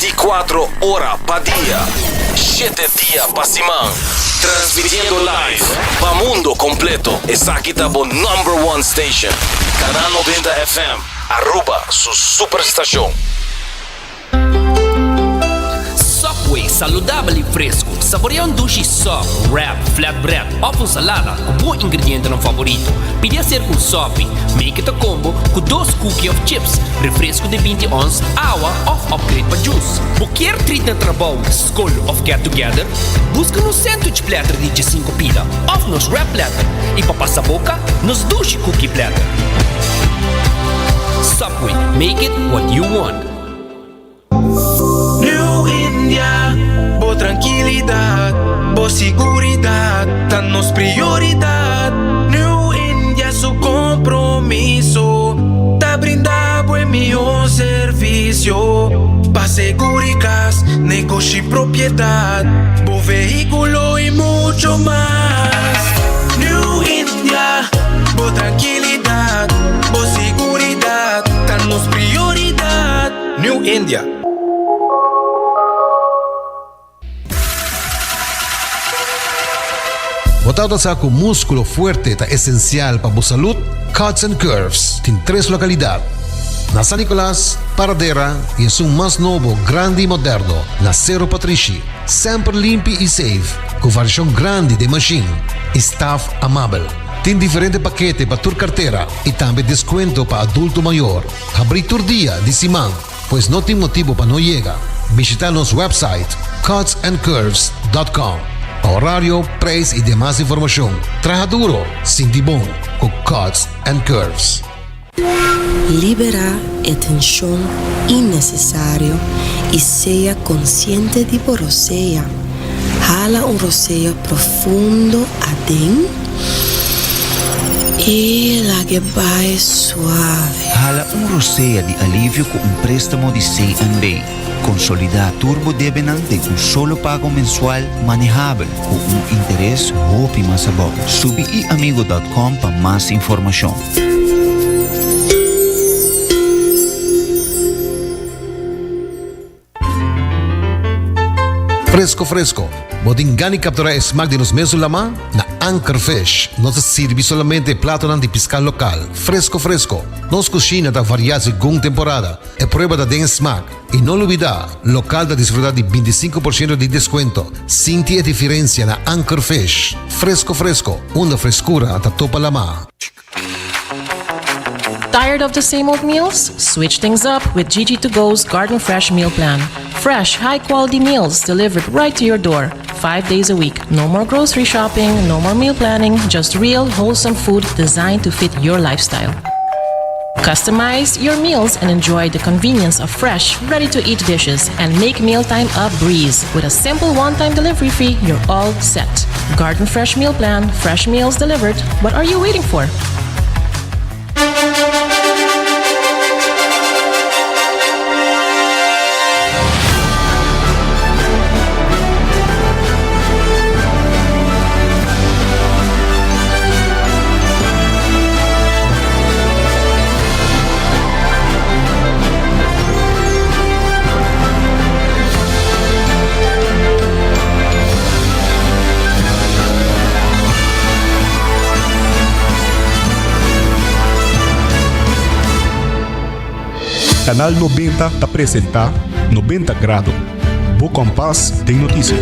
24 ora pa dia, shete dia pa siman. Transmitiendo live pa mundo completo. Esaki ta bo number one station. Canal 90 FM, Aruba su superstacion. Subway, saludabel y fresco. Saborea un dushi sub, wrap, flatbread of un salada cu bo ingredientenan favorito. Pidi hacer cu un sopi. Make it a combo cu dos cookie of chips, refresco di binti ons, awa of upgrade pa juice. Bo kier treat na trabou, scol of get together? Busca nos sandwich platter di diesinco pida of nos wrap platter y pa pasa boca, nos dushi cookie platter. Subway, make it what you want. New India, bo trankilidat, bo siguridat ta nos prioridat. New India su kompromiso ta brinda bo e mihó servisio pa seguri kas, negoshi, propiedat, bo vehíkulo i mucho mas. New India, bo trankilidat, bo siguridat ta nos prioridat. New India. Bo tabata sa ku múskulo fuerte ta esensial pa bo salud? Cuts and Curves tin tres lokalidat, na San Nicolas, Paradera i esun mas nobo, grandi i moderno, na Cerro Patrishi. Semper limpi i safe, ku variashon grandi den mashin i staf amabel. Tin diferente pakete pa tur kartera i tambe deskuento pa adulto mayor. Habrí tur dia di siman, pues no tin motibu pa no yega. Bishitá nos website cutsandcurves dot com pa horario, prijs i demas informashon. Traha duro, sinti bon ku Cuts and Curves. Liberá e tenshon innesesario i sea konsiente di bo rosea. Hala un rosea profundo aden i lag'e bai suave. Hala un rosea di alivio ku un préstamo di CNB. Konsolidá tur bo debenan den un solo pago mensual manehabel ku un interes hopi mas abou. Subi iamigo dòt kòm pa mas informashon. Fresco fresco, bo tin gana di captura e smaak di nos mesun lama? Na Anchor Fish nos ta sirbi solamente e platonan di pisca local, fresco fresco. Nos cushina ta varia segun temporada, e prueba ta den e smaak. Y no lubida, local ta disfruta di binticinco por ciento di descuento. Sinti e diferencia na Anchor Fish. Fresco fresco, unda frescura ta topa lama. Tired of the same old meals? Switch things up with Gigi to Go's Garden Fresh Meal Plan. Fresh, high quality meals delivered right to your door, five days a week. No more grocery shopping, no more meal planning, just real, wholesome food designed to fit your lifestyle. Customize your meals and enjoy the convenience of fresh, ready to eat dishes and make mealtime a breeze. With a simple one time delivery fee, you're all set. Garden Fresh Meal Plan, fresh meals delivered. What are you waiting for? Canal 90 ta presenta 90 Grado, bo kompas den noticia.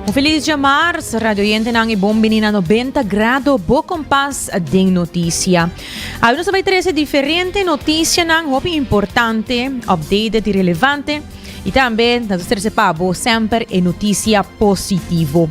Un feliz djamars, radioyentenan i bon bini na 90 Grado, bo kompas den noticia. Awe nos ta bai trece diferente noticianan hopi importante, updated i relevante. I tambe nos ta trece pa bo semper e noticia positivo.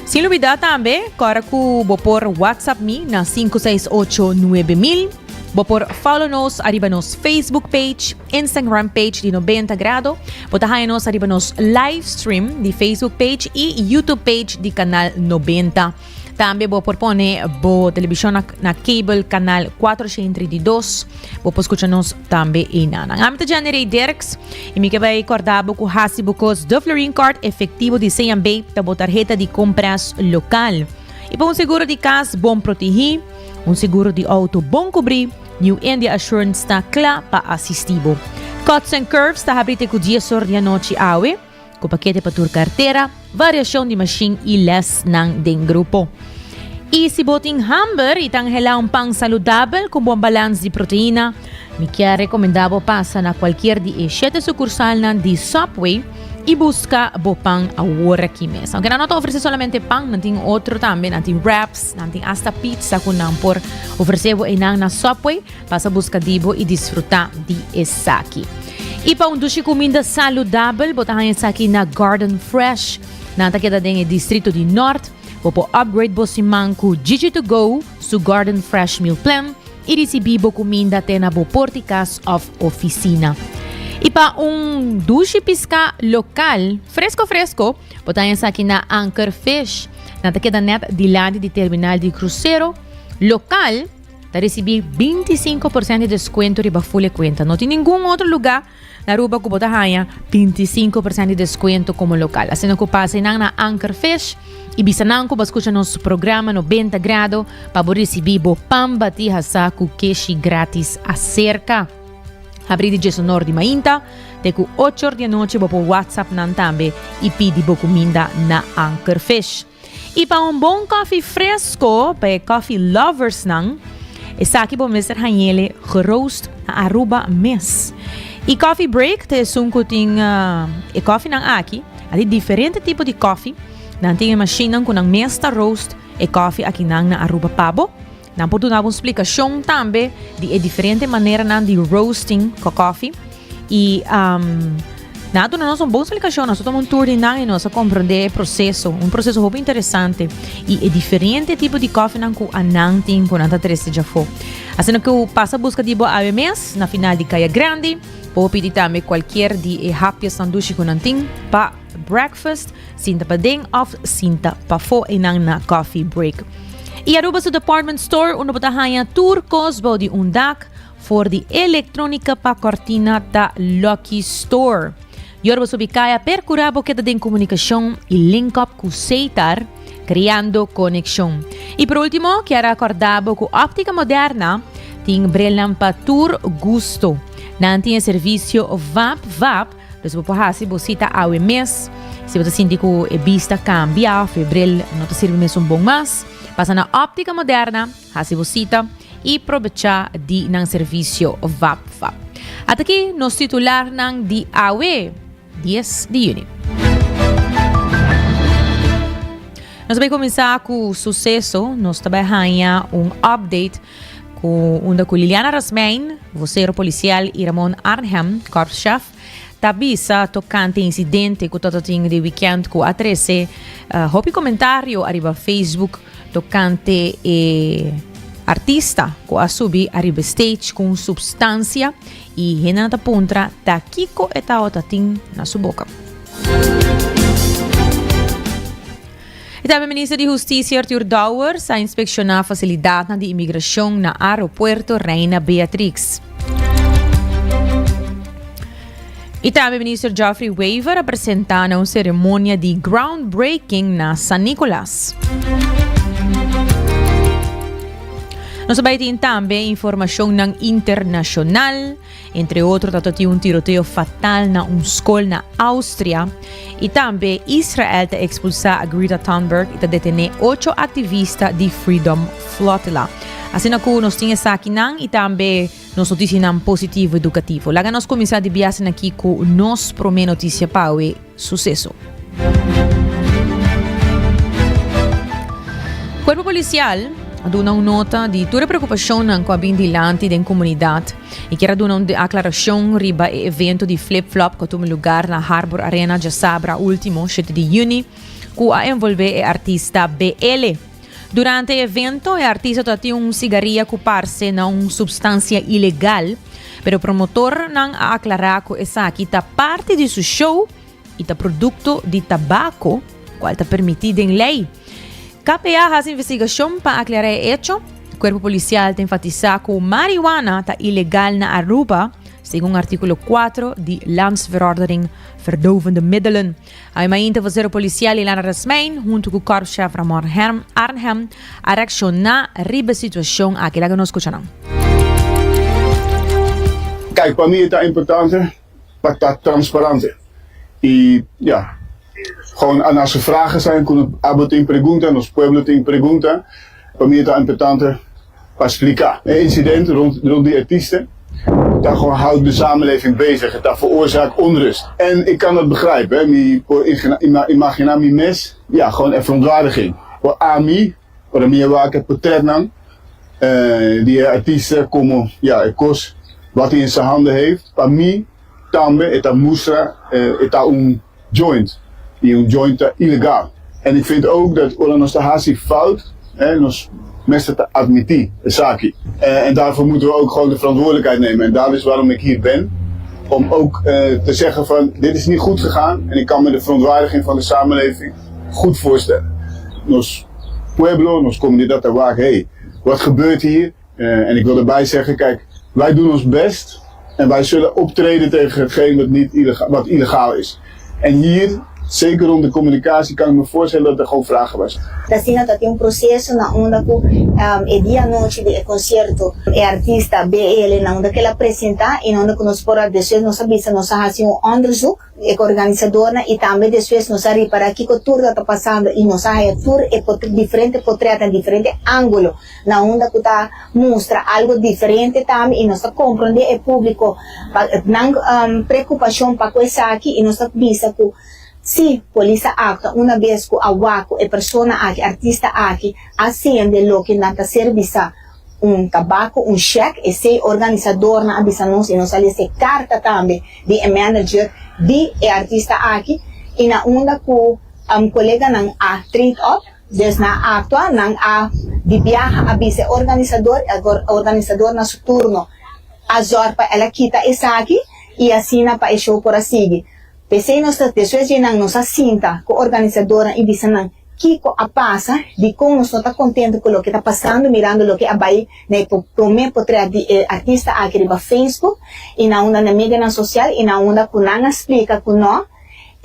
Sin lubida tambe, kora ku bo por WhatsApp mi na 568 9000. Bo por follow nos ariba nos Facebook page, Instagram page di 90 Grado. Bo ta haya nos ariba nos live stream di Facebook page i YouTube page di Canal 90. Tambe bo por pone bo televishon na, na cable canal 432. Bo por skucha nos tambe einan. Ami ta Jenny Ray Dirks i mi ke bai kòrda bo ku hasi bo kos De Florin Card efektivo di CNB ta bo tarheta di kompras lokal. I pa un seguro di kas bon protehí, un seguro di outo bon kubrí, New India Assurance ta kla pa asistí bo. Cuts and Curves ta habrí te ku dies or di anochi awe. Ku pakete pa tur kartera, variashon di mashin i lèsnan den grupo. I si bo tin hamber i ta anhelá un pan saludabel ku bon balans di proteina, mi kier rekomendá bo pasa na kualkier di e shete sukursalnan di Subway i buska bo pan aworakí mes. Aunke nan no ta ofresé solamente pan, nan tin otro tambe, nan tin wraps, nan tin asta pizza ku nan por ofresé bo einan na Subway. Pasa buska di bo i disfrutá di esaki. I pa un dushi kuminda saludabel, bo ta haña esaki na Garden Fresh. Nan ta keda den e distrito di Nort. Bo por upgrade bo siman ku Gigi to Go su Garden Fresh Meal Plan i risibí bo kuminda te na bo port'i kas òf ofisina. I pa un dushi piská lokal, fresko fresko, bo ta haña esaki na Anchor Fish. Nan ta keda nèt dilanti di terminal di krusero lokal. Ta ricibi 25 por cent di descuento riba full e cuenta. No tin ningun otro lugar na Aruba cu bo ta haya 25 por cent di descuento como local. Asina cu pasa einan na Anchor Fish y bisa nan cu bo a scucha nos programa 90 Grado pa bo ricibi bo pan bati hasa cu keshi gratis acerca. Habri di diesonor di mainta te cu ochor di anochi bo por WhatsApp nan tambe y pidi bo cuminda na Anchor Fish. I pa un bon koffie fresco pa e coffee loversnan, esaki bo mester hañele geroost na Aruba mes. I Coffee Break ta esun ku tin e koffienan aki, a tin diferente tipo di koffie, nan tin e mashinnan ku nan mes ta roost e koffie akinan na Aruba pa bo. Nan por duna bo un splikashon tambe di e diferente maneranan di roasting ku koffie. I um, nan a duna nos un bon splikashon. Nos a tuma un tour di nan i nos a komprendé e proseso. Un proseso hopi interesante. I e diferente tipo di koffienan ku anan tin ku nan ta trese djafó. Asina ku pasa buska di bo awe mes na final di Kaya Grandi. Bo por pidi tambe kualkier di e hapjesnan dushi ku nan tin pa breakfast, sinta paden of sinta pafó einan na Coffee Break. I Aruba su department store unda bo ta haña tur kos bou di un dak, for di elektronika pa kortina ta Lucky Store. Yor bo subi kaya perkurá bo keda den komunikashon i link up ku Seitar, kreando konekshon. I por ultimo kier a kòrda bo ku Optika Moderna tin brilnan pa tur gusto. Nan tin e servisio Vap Vap. Dus bo por hasi bo sita awe mes. Si bo ta sinti ku e bista kambia of e bril no ta sirbi mesun bon mas, pasa na Optica Moderna, hasi bo sita i probecha di nan servisio vap vap. Ataki nos titularnan di awe, dies di yüni. Nos ta bai kuminsá ku suseso, nos ta bai haña un update. Ku unda ku Liliana Rasmijn, vocero policial i Ramon Arnhem, korpschef, ta bisa tokante insidente ku tabatin di weekend ku a trese hopi komentario ariba Facebook tokante e artista ku a subi ariba stage ku un substansia i hendenan ta puntra ta kiko e tabata tin na su boka. I tambe Minister di Hustisia Arthur Dowers a inspekshoná fasilidatnan di imigrashon na Aeropuerto Reina Beatrix. I tambe Minister Geoffrey Wever a presentá na un seremonia di groundbreaking na San Nicolas. Nos a bai tin tambe informashonnan internashonal. Entre otro ta tin un tiroteo fatal na un skol na Austria i tambe Israel ta ekspulsá Greta Thunberg i ta detené ocho aktivista di Freedom Flotilla. Asina ku nos tin esakinan i tambe nos notisianan positivo edukativo. Laga nos kuminsá di biasen aki ku nos promé notisia pa awe, suseso. Kuerpo Polisial a duna un nota di tur e preokupashonnan ku a bin dilanti den komunidat. I kier a duna un aklarashon riba e evento di Flip Flop ku a tuma lugar na Harbor Arena djasabra ultimo, shete di yüni, ku a envolvé e artista BL. Durante e evento e artista ta tin un sigaria ku parse na un supstansia ilegal, pero promotornan a aklará ku esaki ta parti di su show i ta produkto di tabako, kual ta permití den lei. KPA a hasi investigashon pa aklará e echo. Kuerpo Polisial ta enfatisá ku marihuana ta ilegal na Aruba, segun artíkulo 4 di Landsverordening Verdovende Middelen. Awe mainta vocero policial Ilana Rasmijn hunto cu korpschef Ramon Arnhem a reacciona riba e situacion aki. Laga nos scucha nan. Kijk, pa mi e ta importante pa ta transparante y ja, gewoon als er vragen zijn, cu abo tin pregunta, nos pueblo tin pregunta, pa mi e ta importante pa splica. E incident rond rond die artiesten ta gewoon houdt de samenleving bezig, ta veroorzaakt onrust. En ik kan dat begrijpen, hè, mi por imagina mi mes, ja, gewoon e verontwaardiging. Por ami, ora mi a wak e portretnan di e artista como, ja, e cos wat hij in zijn handen heeft, pa mi tambe e ta mustra e ta un joint y un joint ta ilegal. En ik vind ook dat ora nos ta haci fout, nos mester ta admiti esaki. En daarvoor moeten we ook gewoon de verantwoordelijkheid nemen. En dat is waarom ik hier ben, om ook te zeggen van dit is niet goed gegaan en ik kan me de verontwaardiging van de samenleving goed voorstellen. Nos pueblo, nos comunidad ta wak, hey, wat gebeurt hier? En ik wil erbij zeggen, kijk, wij doen ons best en wij zullen optreden tegen hetgeen wat, niet illegaal, wat illegaal is. En hier, zeker rond de communicatie, kan ik me voorstellen dat er gewoon vragen was. Asina ta tin un proceso na unda cu e dia anochi di e concierto e artista BL na unda cu el a presenta y na unda cu nos por a despues nos a bisa nos a haci un onderzoek e organisadornan y tambe despues nos a ripara kico tur ta ta pasando y nos a haya tur e diferente potretnan diferente angulo na unda cu ta mustra algo diferente tambe y nos ta comprende e publico pa nan preocupacion pa cu esaki y nos ta bisa cu si polis a actua una bes cu a wak cu e persona aki, artista aki a sende loke nan ta ser bisa un tabaco, un shek, esey organisadornan a bisa nos y nos a lesa e carta tambe di e manager di e artista aki y na unda cu coleganan a treat up. Des nan a aktua, nan a di biaha a bisa e organisador, e organisador na su turno a zòrg pa el a kita esaki i asina pa e show por a sigui. P'esei nos ta despues dje nan nos a sinta ku organisadornan i bisa nan kiko a pasa, dikon nos no ta kontentu ku loke ta pasando mirando loke a bai na e promé potrèt di e artista aki riba Facebook i na unda na medianan sosial i na unda ku nan a splika ku nò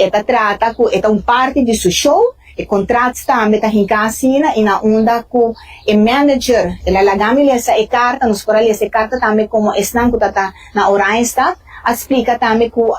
E ta trata ku e ta un parti di su show, e kontrats tambe ta hinká asina i na unda ku e manager el a laga mi lesa e karta, nos por a lesa e karta tambe komo esnan ku ta ta na Oranjestad a splika tambe ku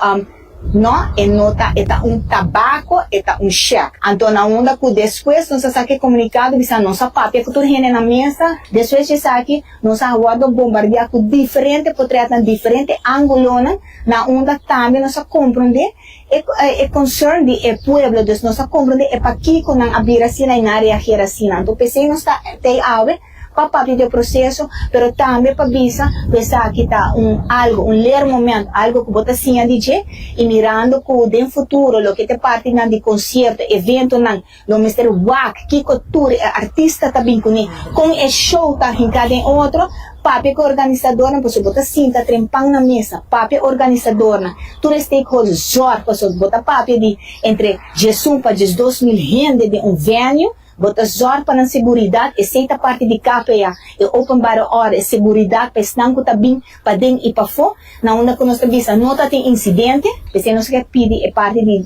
no e no ta e ta un tabako e ta un shek. Anto na unda ku despues nos a saka e komunikado bisa nos a papia ku tur hende na mesa, despues di esaki nos a wòrdu bombardiá ku diferente potretnan, diferente angulonan. Na unda tambe nos a comprende e e concern di e pueblo, dus nos a comprende e pakico nan a bira asina y nan a reageer asina. Anto p'esey nos ta tey awe pa papia di e proceso, pero tambe pa bisa cu esaki ta un algo, un leermoment, algo cu bo ta siña di dje y mirando cu den futuro loke ta e partinan di concierto, eventonan, Lo mester wak kiko tur e artista ta bin kuné, kon e show ta hinká den otro, papia ku e organisadornan pasobra bo ta sinta trempan na mesa, papia e organisadornan, tur e stakeholders, zòrg pasobra bo ta papia di entre diesun pa diesdos mil hende den un venue, bo ta zòrg pa nan seguridat, esei ta parti di KPA, e openbare orde, e seguridat pa esnan ku ta bin paden i pafó, na unda ku nos ta bisa no ta tin insidente, p'esei nos ke pidi e parti di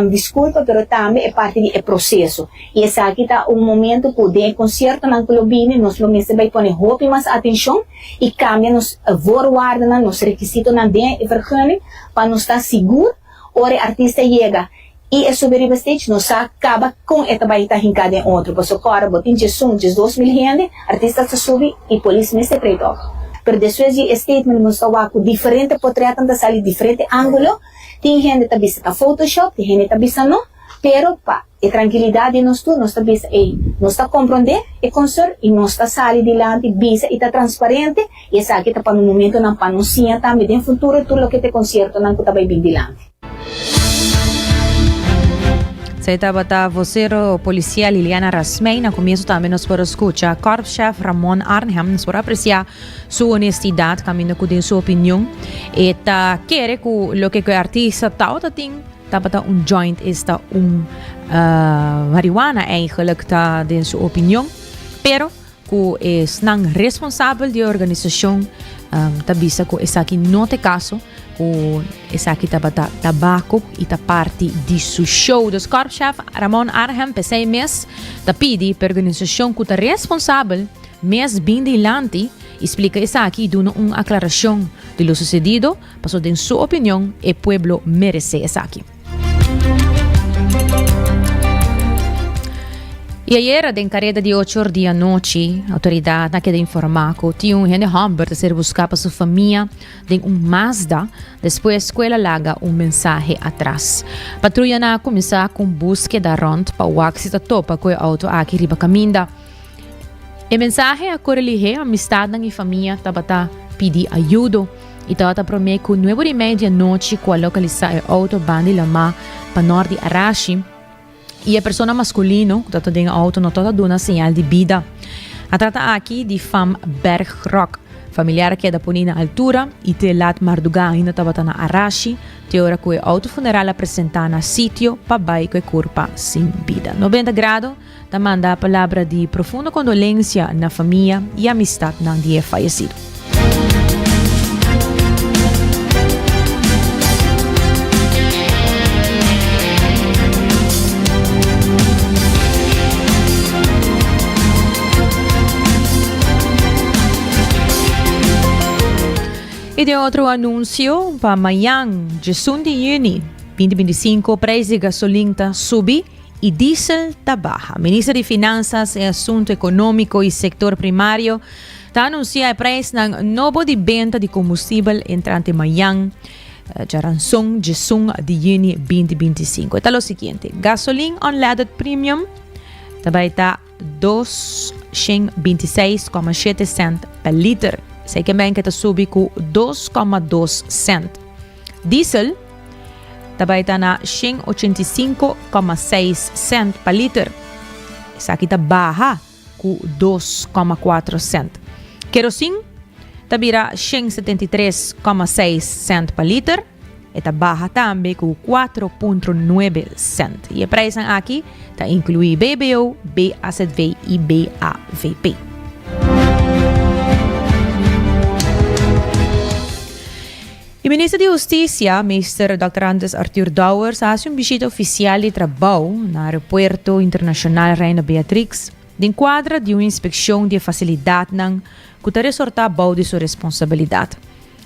diskulpa pero tambe e parti di e proseso. I esaki ta un momento ku den e konsiertonan ku lo bini nos lo mester bai pone hopi mas atenshon i kambia nos voorwaardennan, nos rekisitonan den e vergunning pa nos ta sigur ora e artista yega I e subi riba stage no sa caba con e ta bay ta hinca den otro paso cora bo tin djesun djesdos mil hende artista ta subi y polis mester trade off pero despues di e statement nos ta wak cu diferente potretnan ta sali diferente angulo tin hende ta bisa ta photoshop tin hende ta bisa no pero pa e trankilidad di nos tur nos ta bisa ey nos ta compronde e concern y nos ta sali dilanti bisa y ta transparente y esaki ta pa no momentonan pa nos siña tambe den futuro tur loke ta e conciertonan cu ta bay bin dilanti. Esei tabata vocero policial Liliana Rasmijn. Na comienzo tambe nos por a scucha korpschef Ramon Arnhem. Nos por aprecia su honestidad caminda cu den su opinion e ta kere cu loke cu e artista tabata tin. tabata un joint, esta un marihuana eigenlijk ta den su opinion, pero ku esnan responsabel di e organisashon ta bisa ku esaki no ta e kaso, ku esaki tabata tabako i ta parti di su show. Dus korpschef Ramon Arnhem p'esei mes ta pidi p'e organisashon ku ta responsabel mes bin dilanti i splika esaki i duna un aklarashon di lo susedido, paso den su opinion e pueblo meresé esaki. I ayera den kareda di ocho or di anochi, outoridatnan a keda informá ku tin un hende hòmber ta ser buská pa su famia den un Mazda despues ku el a laga un mensahe atras. Patruyanan a kuminsá ku un búskeda rònt pa wak si ta topa ku e outo aki riba kaminda. E mensahe a kore lihé, amistadnan i famia tabata pidi ayudo. I tabata promé ku nuebe ora i mei di anochi ku a lokalisá e outo banda di lamá pa nòrt di Arashi i e persona maskulino ku tabata den e outo no tabata duna señal di bida. A trata aki di fam Bergrok. Familiar a keda poni na altura i te lat mardugá ainda tabata na Arashi te ora ku e outo funeral a presentá na sitio pa bai ku e kurpa sin bida. Nobenta grado. Ta manda palabra di profundo kondolensia na famia i amistatnan di e fayesido. I den otro anunsio, pa mañan, djesun di yüni, 2025, prijs di gasolin ta subi. i diesel ta baha. Minister di Finansas e Asunto Economico y Sector Primario ta anuncia e prijsnan nobo di benta di combustibel entrante mañan djaranson djesun di juni 2025. E ta lo siguiente, gasolin unleaded premium ta bay ta 226,7 cent pa liter. Esey ke men ke ta subi ku 2,2 cent. Diesel ta bai ta na 185,6 cent pa liter. Esaki ta baha ku 2,4 cent. Kerosin ta bira 173,6 cent pa liter. E ta baha tambe ku 4,9 cent. I e prijsnan aki ta inkluí BBO, BAZV i BAVP. E Minister di Husticia, Meester Dòkter Andres Arthur Dowers a haci un bishita oficial di trabou na Aeropuerto Internacional Reina Beatrix den cuadra di un inspeccion di e facilidadnan cu ta resorta bou di su responsabilidad.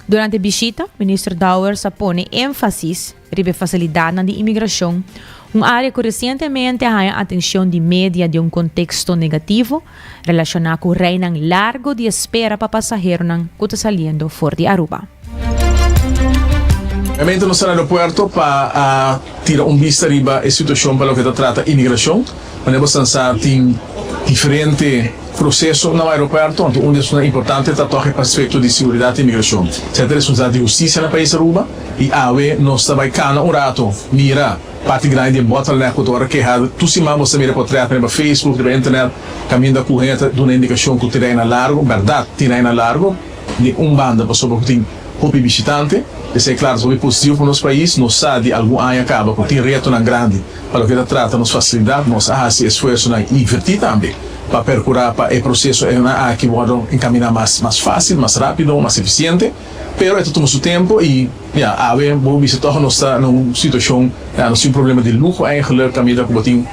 Durante e bishita, Minister Dowers a pone enfasis riba e facilidadnan di inmigracion, un area cu recientemente a haya atencion di media den un contexto negativo relaciona cu rijnan largo di espera pa pasaheronan cu ta saliendo for di Aruba. Realmente nos ta na aeropuerto pa a tira un bista riba e situacion pa loke ta trata inmigracion. Manera bo san sa tin diferente proceso na aeropuerto, anto un di esunnan importante ta toch e aspecto di seguridad di inmigracion. Esei ta responsabilidad di husticia na pais Aruba y awe nos ta bay cana un rato mira parti grandi di e bottleneck cu ta ora keha. Tur siman bo sa mira potretnan riba Facebook, riba internet caminda cu hende ta duna indicacion cu tin reynan largo. Berdad tin reynan largo. Di un banda pasobra ku tin hopi bishitante, esei klaro ta hopi positivo pa nos pais. Nos sa di algun aña kaba ku tin retonan grandi pa loke ta trata nos fasilidat. Nos a hasi esfuersonan i invertí tambe pa perkurá pa e proseso aki wòrdu enkaminá mas mas fásil, mas rápido, mas efisiente. Pero e ta tuma su tempu i ya, awe bo bisa tòg nos ta na un situashon, ya, nos tin un problema di luho eigenlik kaminda ku bo tin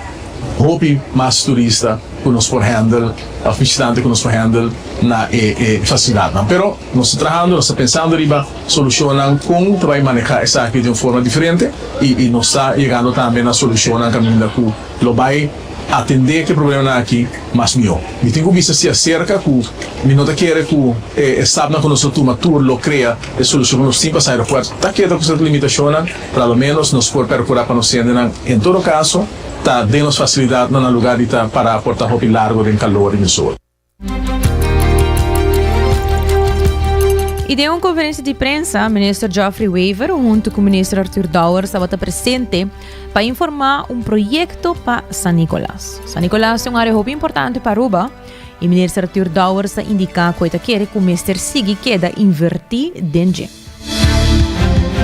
hopi mas turista ku nos por handle òf bishitante ku nos por handle na e e fasilidatnan. Pero nos ta trahando, nos ta pensando riba solushonnan kon ta bai manehá esaki di un forma diferente i i nos ta yegando tambe na solushonnan kaminda ku lo bai atendé ku e problemanan aki mas mihó. Mi tin ku bisa si aserka ku mi no ta kere ku e e stapnan ku nos ta tuma tur lo krea e solushon ku nos tin pa aeropuerto ta keda ku sierto limitashonnan, pero a lo ménos nos por perkurá pa nos hendenan en todo kaso ta den nos fasilidatnan na lugar di ta pará por ta hopi largo den kalor i den sol. I den un konferensia di prensa, Minister Geoffrey Wever huntu ku Minister Arthur Dowers tabata presente pa informá un proyekto pa San Nicolas. San Nicolas ta un área hopi importante pa Aruba i Minister Arthur Dowers ta indiká ku e ta kere ku mester sigui keda invertí den dje.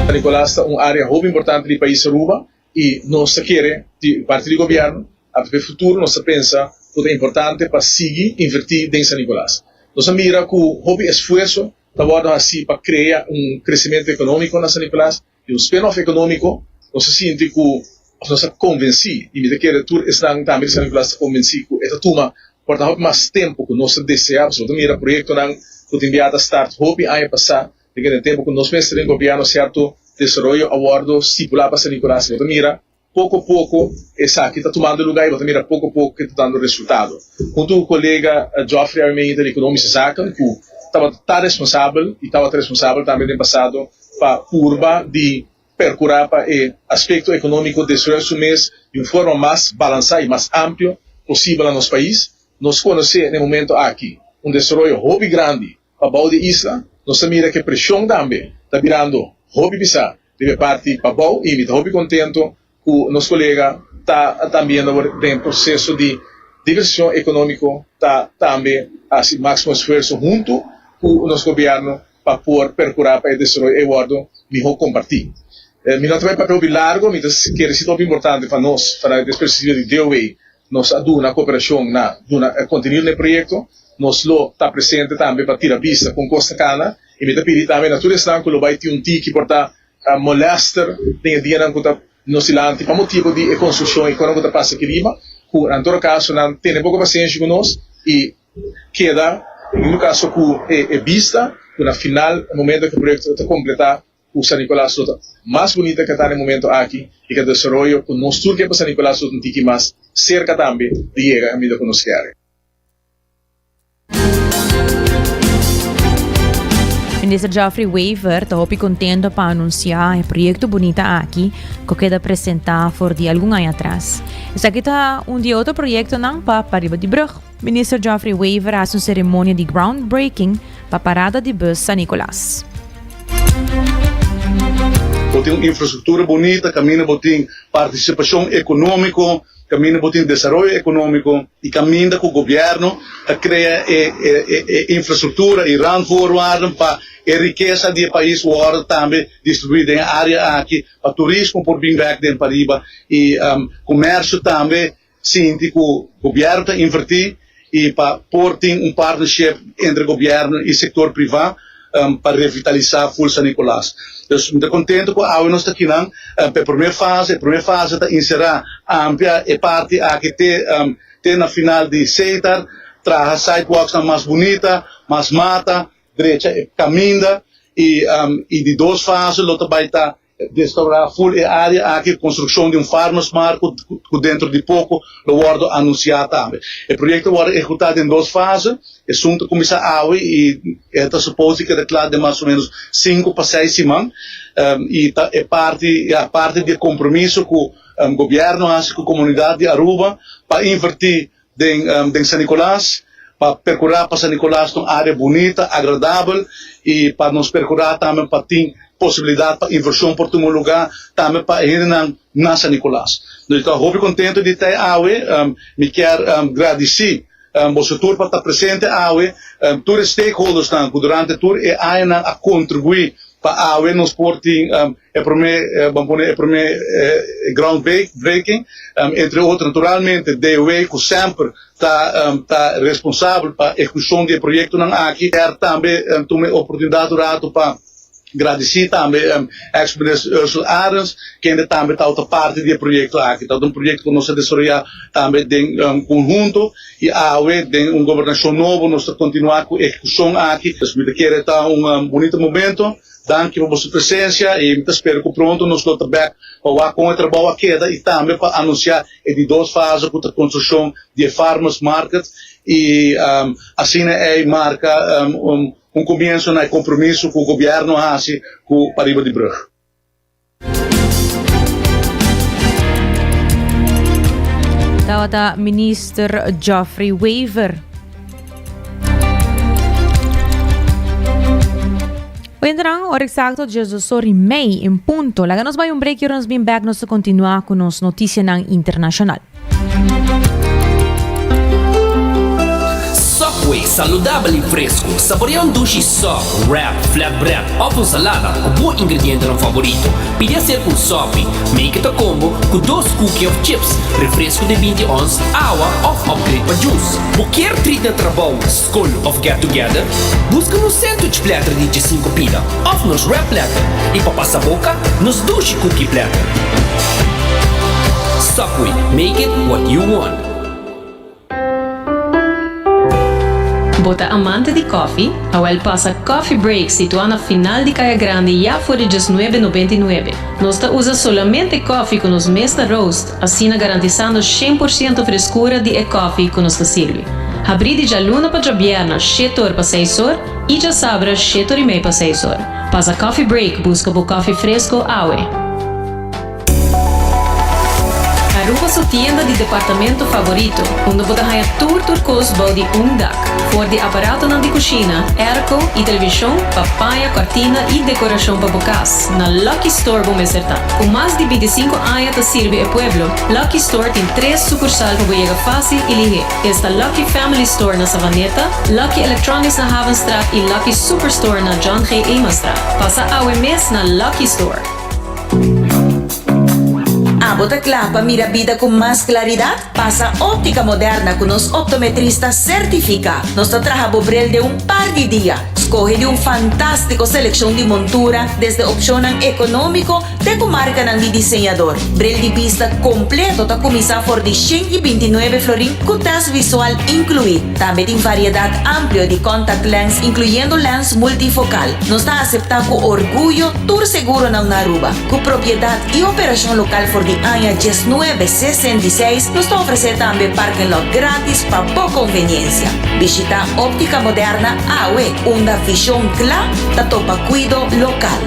San Nicolas ta un área hopi importante di pais Aruba. I nos ta kere di parti di gobièrnu, anto pa e futuro nos ta pensa ku ta importante pa sigui invertí den San Nicolas. Nos a mira ku hopi esfuerso ta wòrdu hasí pa krea un kresementu ekonómiko na San Nicolas i un spin-off ekonómiko. Nos ta sinti ku, òf nos ta konvensí, i mi ta kere tur esnan tambe di San Nicolas ta konvensí ku e ta tuma por ta hopi mas tempu ku nos ta deseá, pasobra bo ta mira proyektonan ku tin bia ta start hopi aña pasá. Den e tempu ku nos mester den gobièrnu sierto desaroyo a wòrdu stipulá pa San Nicolas i bo ta mira poko poko esaki ta tumando lugá i bo ta mira poko poko ke ta dando resultado. Huntu ku kolega Geoffrey Armenta di Ekonomische Zaken ku tabata ta responsabel i tabata responsabel tambe den pasado pa purba di perkurá pa e aspekto ekonómiko desaroyá su mes di un forma mas balansá i mas amplio posibel na nos pais. Nos konosé na e momento aki un desaroyo hopi grandi Pa bou di e isla, nos ta mira ku e preshon tambe ta birando hopi pisá riba e parti pabou i mi ta hopi kontento ku nos kolega ta tambiendo awor den proseso di diversificacion ekonómiko ta tambe hasi máksimo esfuerso huntu ku nos gobièrnu pa por perkurá pa e desaroyo ei wòrdu mihó kompartí. Mi no ta bai papia hopi largo, mi ta kere si ta hopi importante pa nos, pa e perspektiva di DOW, Nos a duna koperashon na duna kontenido na e proyekto. Nos lo ta presente tambe pa tira bista kon kos ta kana. I mi ta pidi tambe na tur esnan ku lo bai tin un tiki por ta molèster den e dianan ku ta nos dilanti pa motibu di e konstrukshon i konan ku ta pasa aki riba, ku nan todo kaso nan tene poko pasenshi ku nos i keda en todo kaso ku e bista ku na final e momento ku e proyekto ta kompletá ku San Nicolas lo ta mas bunita ke ta na e momento aki i ku e desaroyo ku nos tur ke pa San Nicolas lo ta un tiki mas serka tambe di yega kaminda ku nos kere. Minister Geoffrey Wever ta hopi contento pa anuncia e proyecto bunita aki cu keda presenta for di algun aña atras. Esaki ta un di e otro proyectonan pa pariba di brug. Minister Geoffrey Wever a haci un ceremonia di groundbreaking pa parada di bus San Nicolas. Bo tin un infrastruktura bunita kaminda bo tin partisipashon ekonómiko, kaminda bo tin desaroyo ekonómiko i kaminda ku gobièrnu ta krea e e infrastruktura i randvoorwaarden pa e rikesa di e pais wòrdu tambe distribuí den e área aki pa turismo por bin bèk den pariba i komèrsio tambe. Sinti ku gobièrnu ta invertí i pa por tin un partnership entre gobièrnu i sektor privá pa revitalisá ful San Nicolas. Dus mi ta kontentu ku awe nos ta kinan pa e promé fase. E promé fase ta inserá amplia e parti aki te te na final di Setar, traha sidewalksnan mas bunita, mas mata, drecha e kaminda i i di dos fase lo ta bai ta Restaurá ful e área aki, konstrukshon di un farmers market ku dentro di poko lo wòrdu anunsiá tambe. E proyekto a wòrdu ehekutá den dos fase, esun ta kuminsá awe i e ta supos di keda kla den mas o ménos sinku pa seis siman i ta e parti ya parti di e kompromiso ku gobièrnu a hasi ku komunidat di Aruba pa invertí den den San Nicolas pa percura pa San Nicolas ta un area bunita, agradabel y pa nos percura tambe pa tin posibilidad pa inversion por tuma lugar tambe pa e hendenan na San Nicolas. Mi ta hopi contento di ta awe, mi kier gradici boso tur pa ta presente awe, tur e stakeholdersnan cu durante tur e añanan a contribui pa awe nos por tin E prome, ban pone e prome ground breaking, entre otro naturalmente DOW cu semper ta ta responsabel pa ehecucion di e proyectonan aki. Kier tambe tuma e oportunidad un rato pa gradici tambe ex minister Ursell Arends kende tambe tabata parti di e proyecto aki. Tabata un proyecto cu nos a desaroya tambe den conhunto y awe den un gobernacion nobo nos ta continua cu e ehecucion aki. Pues mi ta kere ta un bunito momento. Danki pa boso presencia y mi ta spera cu pronto nos lo ta bek pa wak con e trabou a keda y tambe pa anuncia e di dos fase cu ta construccion di e Farmers Market y asina ey marca un comienzo na e compromiso cu Gobierno a haci cu pariba di brug. Tabata Minister Geoffrey Wever. Oyentenan, ora exacto Jesus sorry mei en punto. Laga nos bai un break y ora nos bin back nos ta continua cu nos noticianan internacional. Subway. Subway, saludabel y fresco. Saborea un dushi sub, wrap, flatbread of un salada cu bo ingredientenan favorito. Pidi hacer un sopi. Make it a combo cu dos cookie of chips, refresco di 20 ons, awa of upgrade pa juice. Bo kier treat na trabou, scol of get together? Busca nos sandwich platter di 15 pida of nos wrap platter y pa pasa boca, nos dushi cookie platter. Subway, make it what you want. Bo ta amante di koffie? Awel pasa Coffee Break situá na final di Kaya Grandi ya for di diesnuebe nobenta i nuebe. Nos ta usa solamente koffie ku nos mes ta roast, asina garantisando 100% freskura di e koffie ku nos ta sirbi. Habrí di djaluna pa djabièrna shete or pa seis or i djasabra shete or i mei pa seis or. Pasa Coffee Break buska bo koffie fresko awe. Aruba su tienda di departamento favorito, unda bo ta haña tur tur kos bou di un dak. For di aparatonan di kushina, airco i televishon pa paña, kòrtina i dekorashon pa bo kas, na Lucky Store bo mester ta. Ku mas di bintisinku aña ta sirbi e pueblo, Lucky Store tin tres sukursal pa bo yega fásil i lihé. Esta Lucky Family Store na Savaneta, Lucky Electronics na Havenstraat i Lucky Superstore na John G. Emanstraat. Pasa awe mes na Lucky Store! Abo ta kla pa mira bida ku mas klaridat? Pasa Óptica Moderna ku nos optometrista sertifiká. Nos ta traha bo bril den un par di dia. Skohe di un fantástiko selekshon di montura, desde opshonnan ekonómiko te ku markanan di diseñador. Bril di bista kompleto ta kuminsá for di 129 florin ku tèst visual inkluí. Tambe tin variedat amplio di contact lens inkluyendo lens multifokal. Nos ta aseptá ku orguyo tur seguronan na Aruba. Ku propiedat i operashon lokal for di aña 1966, nos ta ofresé tambe parking lot gratis pa bo konveniensia. Bishitá Óptica Moderna awe, unda vishon kla ta topa kuido lokal.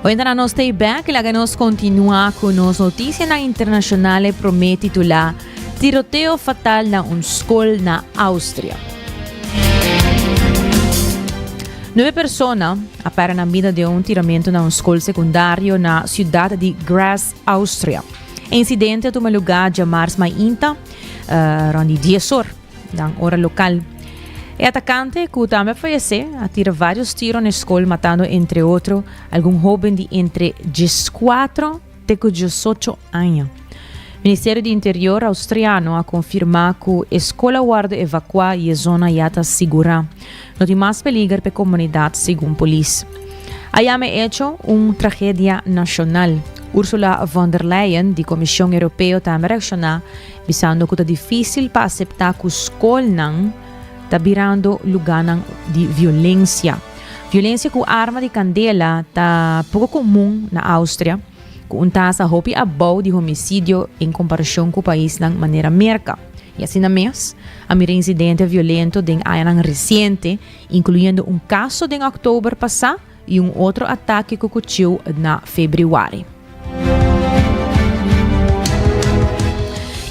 Hoy na nos stay back, laga nos continua cu nos noticianan internacional prome titula Tiroteo fatal na un skol na Austria. Nuebe persona a pèrdè nan bida den un tiramentu na un skol sekundario na siudat di Graz, Austria. E insidente a tuma lugá djamars mainta rònt di dies or, dan ora lokal. E atakante, ku tambe a fayesé, a tira vários tiro na e skol matando entre otro algun hóben di entre dieskuatro te ku diesocho aña. Ministerio di Interior austriano a konfirmá ku e skol a wòrdu evakuá i e zona ya ta sigurá. No tin mas peliger pa e komunidat, segun polis. A yama e echo un tragedia nashonal. Ursula von der Leyen di Komishon Europeo tambe a reakshoná bisando ku ta difísil pa aseptá ku skolnan ta birando lugánan di violensia. Violensia ku arma di kandela ta poko komun na Austria, ku un tasa hopi abou di homisidio en komparashon ku paisnan manera Merka. I asina mes, a mira insidente violento den añanan resiente, inkluyendo un kaso den òktober pasá i un otro atake ku kuchiu na febrüari.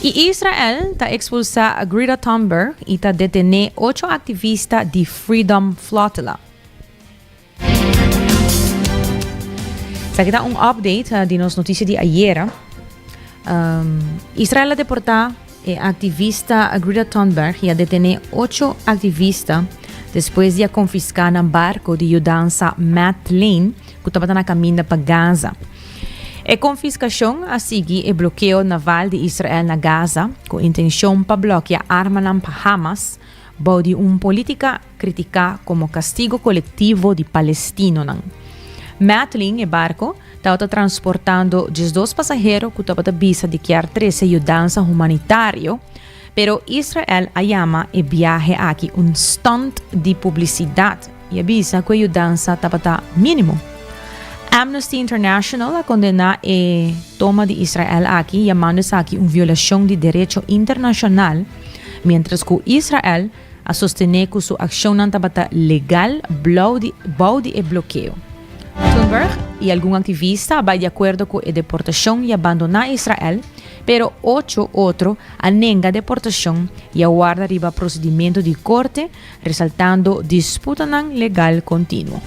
I Israel ta ekspulsá Greta Thunberg i ta detené ocho aktivista di Freedom Flotilla. Esaki ta un update di nos notisia di ayera. Israel a deportá e aktivista Greta Thunberg i a detené ocho aktivista despues di a konfiská nan barko di yudansa Madleen ku tabata na kaminda pa Gaza. E konfiskashon a sigui e blokeo naval di Israel na Gaza ku intenshon pa blòkia armanan pa Hamas bou di un polítika kritiká komo kastigo kolektivo di palestinonan. Madleen, e barko, tabata transportando 12 pasahero ku tabata bisa di kier trese yudansa humanitario, pero Israel a yama e biahe aki un stunt di publisidat i a bisa ku e yudansa tabata mínimo. Amnesty International a kondená e toma di Israel aki, yamando esaki un violashon di derecho internashonal, miéntras ku Israel a sostené ku su akshonnan tabata legal blou di bou di e blokeo. Thunberg. i algun aktivista a bai di akuerdo ku e deportashon i a bandoná Israel, pero ocho otro a nenga deportashon i a warda riba prosedimentu di korte, resaltando disputanan legal kontinuo.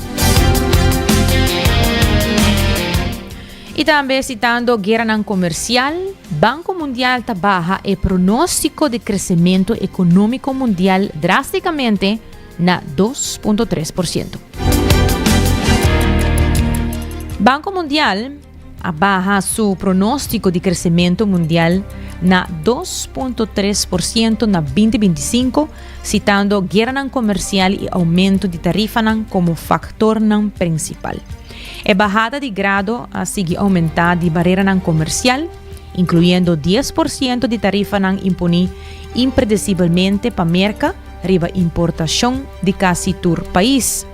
I tambe sitando gueranan komersial, Banko Mundial ta baha e pronóstiko di kresementu ekonómiko mundial drástikamente na 2.3%. Banko Mundial a baha su pronóstiko di kresementu mundial na 2.3% na 2025, sitando gueranan komersial i oumento di tarifanan komo faktornan prinsipal. E bahada di grado a sigui oumentá di bareranan komersial, inkluyendo 10% di tarifanan imponí impredesibelmente pa Merka riba importashon di kasi tur pais.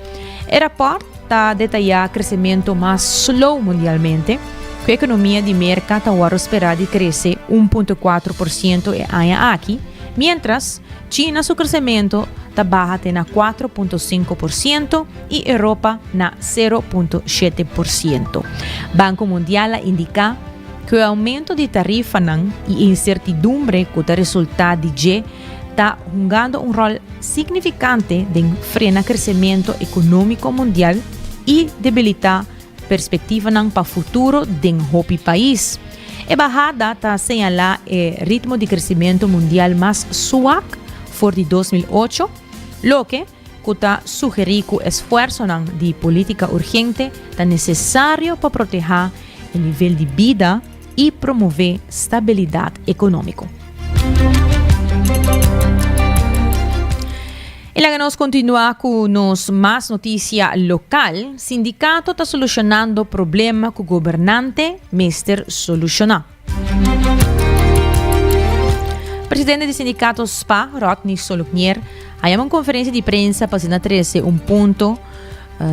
E rapòrt ta detayá kresementu mas slow mundialmente, ku ekonomia di Merka ta wòrdu sperá di krese 1.4% e aña aki, miéntras China su kresementu ta baha te na 4.5% i Europa na 0.7%. Banko Mundial a indiká ku e oumento di tarifanan i insertidumbre ku ta resultá di dje ta hungando un ròl signifikante den frena kresementu ekonómiko mundial i debilitá perspektivanan pa futuro den hopi pais. E bahada ta señalá e ritmo di kresementu mundial mas suak for di 2008, loke ku ta sugerí ku esfuersonan di polítika urgente ta nesesario pa protehá e nivel di bida i promové stabilidat ekonómiko. I laga nos kontinuá ku nos mas notisia lokal. Sindikato ta solushonando problema ku gobernante mester solushoná. Presidente di sindikato spa, Rodney Solognier, a yama un konferensia di prensa pa asina trese un punto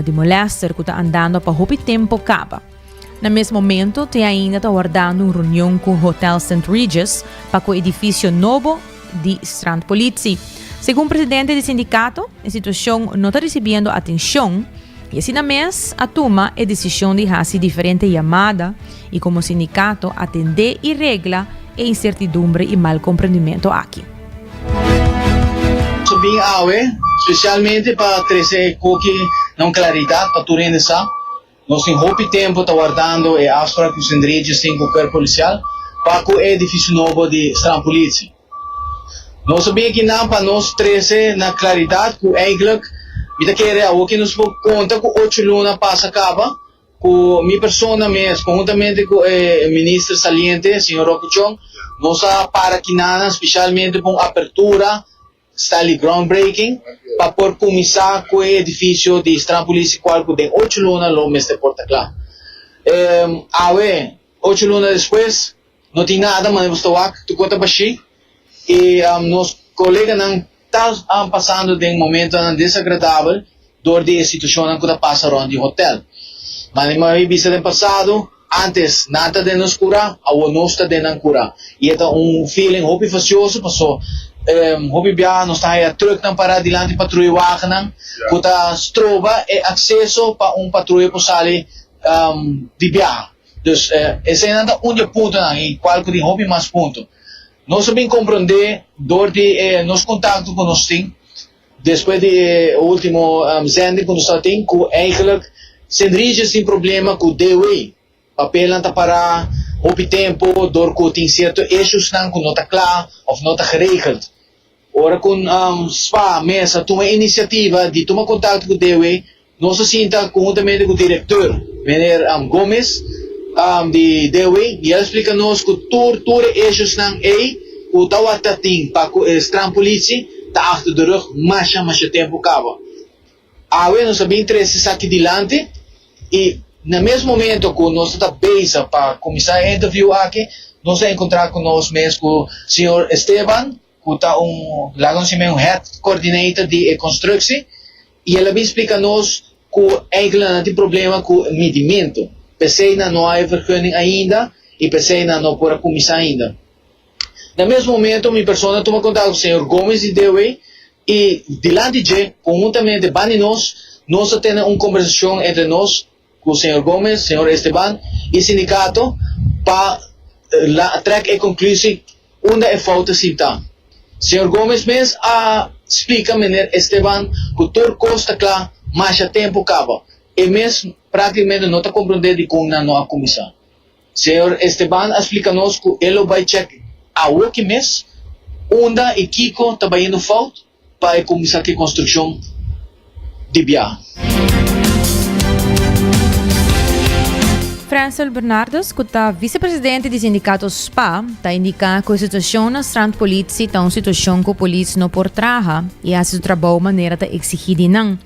di molèster ku ta andando pa hopi tempu kaba. Na mes momento te ainda ta wardando un reunion ku Hotel St. Regis pa ku edifisio nobo di Strandpolitie. Segun presidente di sindikato, e situashon no ta risibiendo atenshon i asina mes a tuma e desishon di hasi diferente yamada i komo sindikato atendé i regla e insertidumbre i mal komprendimento aki. Nos a bin awe spesialmente pa trese e koki na un klaridat pa tur hende sa. Nos tin hopi tempu ta wardando e afsprak ku Sint Regis tin ku Kuerp Polisial pa ku e edifisio nobo di Strandpolitie. Nos a bin akinan pa nos trese na klaridat ku eigentlik mi ta kere awor ke nos por konta ku ocho luna pasa kaba ku mi persona mes konhuntamente ku e minister saliente señor Rocky Chong nos a para kinanan spesialmente pa un apertura Stanley Groundbreaking pa por kuminsá ku e edifisio di Strandpolitie kual ku den ocho luna lo mester por ta kla. Awe, ocho luna despues, no tin nada manera bo sta wak, tur kos ta bashí i nos koleganan ta pasando den momentonan desagradabel dor di e situashonnan ku ta pasa rònt di hotèl. Manera mi a bisa den pasado, Antes nan ta den nos kura, awor nos ta den nan kura. I e ta un feeling hopi fasioso paso hopi biaha nos ta haya trucknan para dilanti patruya wagennan ku ta stroba e akseso pa un patruya por sali di biaha. Dus eseinan ta un di e puntonan i kual ku tin hopi mas punto. Nos a bin komprondé dor di e nos kontakto ku nos tin. Despues di e ultimo zending ku nos tabatin ku eigenlijk Sint Regis tin problema ku DW. Papelnan ta para hopi tempu dor ku tin sierto issuesnan ku no ta kla of no ta geregeld. Ora ku spa mes a tuma e inisiativa di tuma kontakto ku DW, nos a sinta konhuntamente ku direkteur meneer Gomez di DW i el a splika nos ku tur tur e issuesnan ei ku tawata tin pa ku e strandpolitie ta achter de rug masha masha tempu kaba. Awe nos a bin trese esaki dilanti i na mes momento ku nos ta bezig pa kuminsá e interview aki nos a enkontrá ku nos mes ku señor Esteban ku ta un laga nos yam'é un head coordinator di e constructie i el a bin splika nos ku enkele nan tin problema ku midimentu p'esei nan no a e vergunning ainda i p'esei nan no por a kuminsá ainda. Na mes momento mi persona a tuma kontakto ku señor Gomez di DW i dilanti dje konhuntamente banda di nos nos a tene un kombersashon entre nos. ku señor Gomez, señor Esteban i sindikato pa trek e konklusi unda e fout ta sinta. Señor Gomez mes a splika meneer Esteban ku tur kos ta kla masha tempu kaba. E mes praktikamente no ta komprondé dikon nan no a kuminsá. Señor Esteban a splika nos ku e lo bai chèk awoki mes unda i kiko ta bayendo fout pa e kuminsá ku e konstrukshon di biaha. Frensel Bernardus, ku ta visepresidente di sindikato spa, ta indiká ku e situashon na strandpolitie ta un situashon ku polis no por traha i hasi su trabou manera ta eksigí di nan.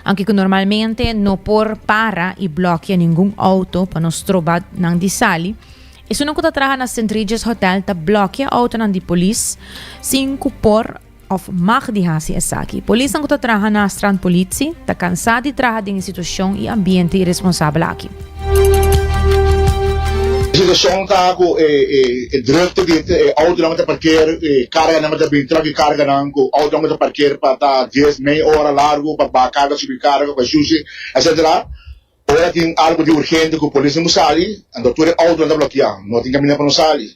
Aunke ku normalmente no por para i blòkia ningun outo pa no stroba nan di sali, esunnan ku ta traha na Sint Regis Hotel ta blòkia outonan di polis sin ku por òf mag di hasi esaki. Polisnan ku ta traha na Strandpolitie ta kansá di traha den e situashon i ambiente iresponsabel aki. E situashon ta ku e drukte di e outonan ku ta parker, e karganan ku ta bin, tròk di karganan ku outonan ku ta parker pa ta dies, mei ora largu pa baha karga, subi karga, ku e shushi, etcetera. Ora tin algu di urgente ku polis no por sali, anto tur e outonan ta blokiá, no tin kaminda pa no sali.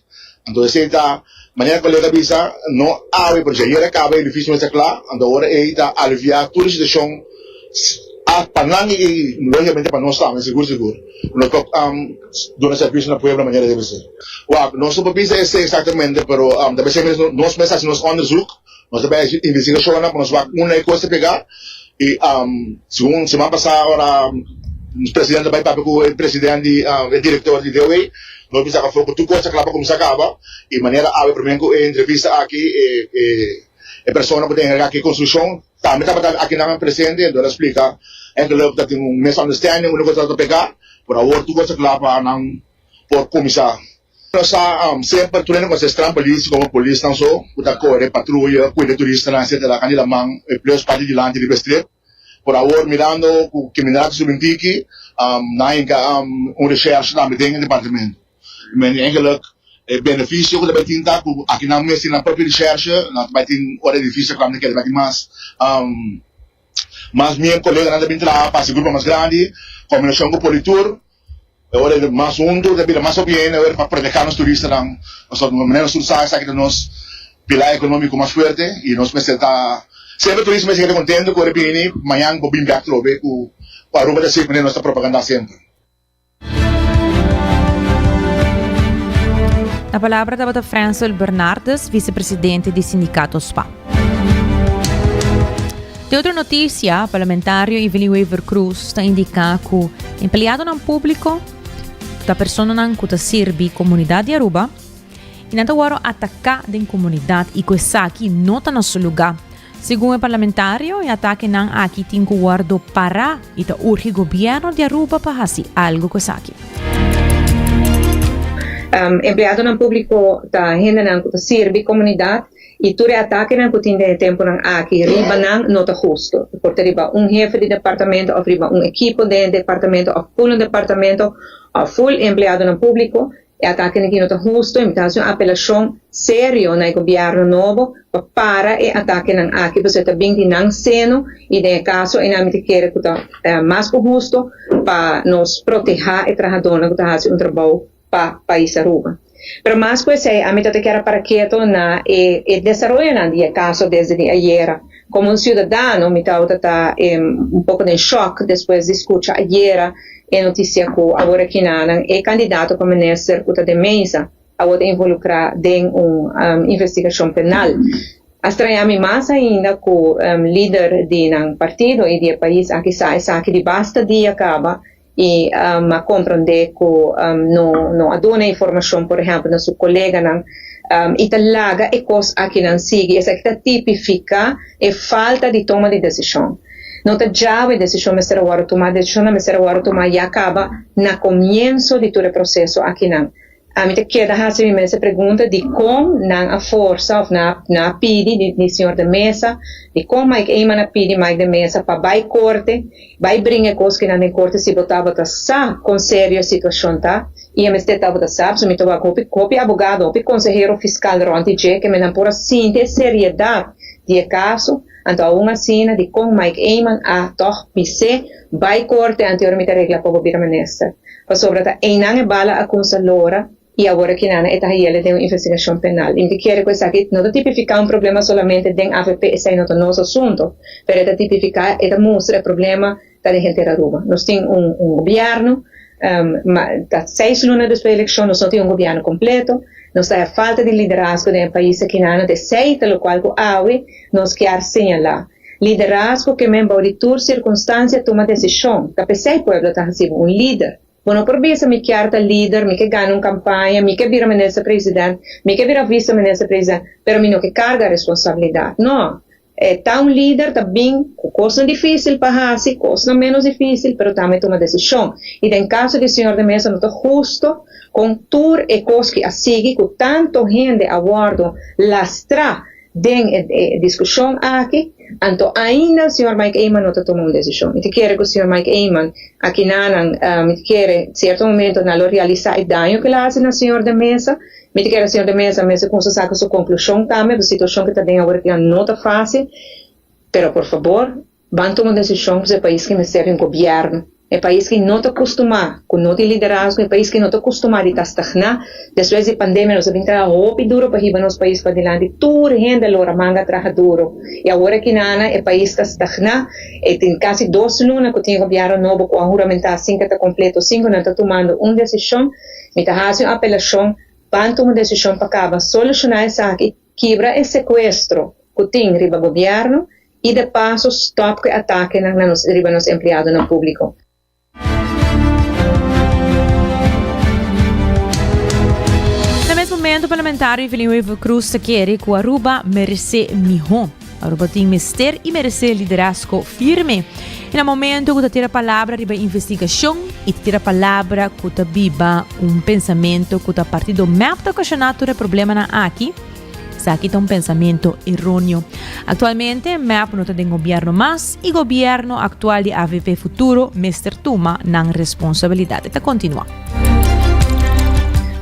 Anto esei ta, manera kolega a bisa, no awe, pero djayer a kaba e edifisio mester kla, anto ora ei ta aliviá tur e situashon a pa nan i lógikamente pa nos tambe, sigur sigur, ku nos por duna servisio na pueblo manera debe ser. Wak, nos no por bisa esei eksaktamente, pero ta p'esei mes nos mes hasi nos onderzoek, nos ta bai hasi investigashonnan pa nos wak unda e kos ta pegá. Y segun siman pasa ora nos presidente bay papia cu e president di e director di DOE nos bisa afo cu tur cos ta cla pa cuminsa caba y manera awe primer cu e entrevista aki e e persona cu ta encarga cu e construccion tambe tabata aki nan presente enton a splica enkele ta tin un misunderstanding unda cu ta pega pero awor tur cos ta cla pa nan por cuminsa. Nos sa semper tur hende conoce Strand Police como polisnan so cu ta core patruya, cuida turistanan etcetera can di laman e plus parti dilanti riba e strip. Por awor mirando cu criminalidad ta subi un tiki nan a hinca un recherche tambe den e departamento. Men eigenlijk e beneficio cu ta bay tin ta cu aki nan mes tin nan propio recherche, nan ta bay tin ora edificio cla nan ta keda bay tin mas mas mien coleganan ta bin traha pa haci grupo mas grandi, combinacion cu Politur. E ora e mas huntu ta bira mas hopi hende pa proteha nos turistanan. Pasobra manera nos tur sa esaki ta nos pilar economico mas fuerte y nos mester ta semper turista mester keda contento cu ora e bini mañan por bin bek trobe cu Aruba ta así manera nos ta propaganda semper. Na palabra tabata Frensel Bernardus, vicepresidente di sindicato spa. Den otro noticia, parlamentario Evelyn Wever-Croes ta indica cu empleadonan publico ta personanan cu ta sirbi comunidad di Aruba y nan ta worde ataca den comunidad y cu esaki no ta na su lugar. Segun e parlamentario, e atakenan aki tin cu wordo para y ta urgi gobierno di Aruba pa haci algo cu esaki. Empleadonan publico ta hendenan cu ta sirbi comunidad Y tur e atakenan ku tin den e tempunan aki riba nan no ta hustu. Por ta riba un hefe di departamento òf riba un ekipo den e departamento òf full un departamento òf full empleadonan públiko, e atakenan aki no ta hustu y mi ta hasi un apelashon serio na e gobièrnu nobo pa para e atakenan aki pasobra e ta bin di nan seno y den e kaso einan mi ta kere ku ta mas ku hustu pa nos protehá e trahadónan ku ta hasi un trabou pa pais Aruba. Pero mas ku esei ami ta ta kier a para keto na e e desaroyonan di e kaso desde di ayera. Komo un siudadano mi tabata ta un poko den shòk despues di skucha ayera e notisia ku awor aki nanan e kandidato pa minister ku ta den mesa awor ta involukrá den un investigashon penal. A straña mi mas ainda ku lider di nan partido i di e pais aki sa esaki di basta dia kaba I a komprondé ku no no a duna informashon, por ehèmpel, na su koleganan i ta laga e kos akinan sigui. Esaki ta tipifiká e falta di toma di desishon. No ta djawe e desishon mester a wòrdu tumá, desishonnan mester a wòrdu tumá ya kaba na komienso di tur e proseso akinan. Ami ta keda hasi mi mes e pregunta dikon nan a forsa of nan a pidi di señor de Meza, dikon Mike Eman a pidi Mike de Meza pa bai korte, bai bringa e kos kinan den korte si bo tabata sa kon serio e situashon ta i e mester tabata sa, pasobra mi ta wak hopi hopi abogado, hopi konsehero fiskal rònt di dje ke men nan por a sinti e seriedat di e kaso. Anto aun asina dikon Mike Eman a tòg bis'é bai korte anto ora mi ta regla pa bo bira minister. Pasobra ta einan e bala a kumsa lora i awor akinana e ta hayele den un investigashon penal. I mi ta kere ku esaki no ta tipifiká un problema solamente den avp, esei no ta nos asunto, pero e ta tipifiká, e ta mustra e problema ta den henter Aruba. Nos tin un un gobièrnu, ma ta seis luna despues di elekshon nos no tin un gobièrnu kompleto, nos ta haya falta di liderazgo den e pais akinana, ta esei ta lokual ku awe nos kier señalá. Liderazgo ke men bou di tur sirkunstansia tuma desishon, ta p'esei pueblo ta hasi bo un lider. Bo no por bisa mi kier ta lider, mi ke gana un kampaña, mi ke bira minister president, mi ke bira vice minister president, pero mi no ke karga responsabilidat. No. E ta un lider ta bin ku kosnan difísil pa hasi, kosnan ménos difísil, pero tambe tuma desishon. I den kaso di señor de Meza no ta husto kon tur e kos ki a sigui ku tanto hende a wòrdu lastrá den e diskushon aki, anto ainda señor Mike Eman no ta tuma un desishon. Mi ta kere ku señor Mike Eman akinanan, mi ta kere sierto momento nan lo realisá e daño ku el a hasi na señor de Meza. Mi ta kere señor de Meza mester kumsa saka su konklushon tambe, pasobra situashon ku ta den awor aki no ta fásil. Pero por fabor, ban tuma un desishon pasobra e pais ki mester di un gobièrnu. E pais ki no ta kustumá ku no tin liderazgo, e pais ki no ta kustumá di ta stagná. Despues di pandemia nos a bin traha hopi duro pa hiba nos pais padilanti. Tur hende a lora manga traha duro. I awor aki nana e pais ta stagná. E tin kasi dos luna ku tin e gobièrnu nobo ku a huramentá sin ke ta kompleto, sin ku nan ta tumando un desishon. Mi ta hasi un apelashon, ban tuma un desishon pa kaba solushoná esaki, kibra e sekuestro ku tin riba gobièrnu i de paso stòp ku e atakenan na nos riba nos empleadonan públiko. Na mes momento Parlamentario Evelyn Wever-Croes ta kere ku Aruba meresé mihó. Aruba tin mester i meresé liderazgo firme. I na momento ku ta tira palabra riba investigashon i ta tira palabra ku ta biba un pensamento ku ta partido mep ta okashoná tur e problemanan aki, esaki ta un pensamento eróneo. Aktualmente mep no ta den gobièrnu mas i gobièrnu aktual di avp Futuro mester tuma nan responsabilidat. E ta kontinuá.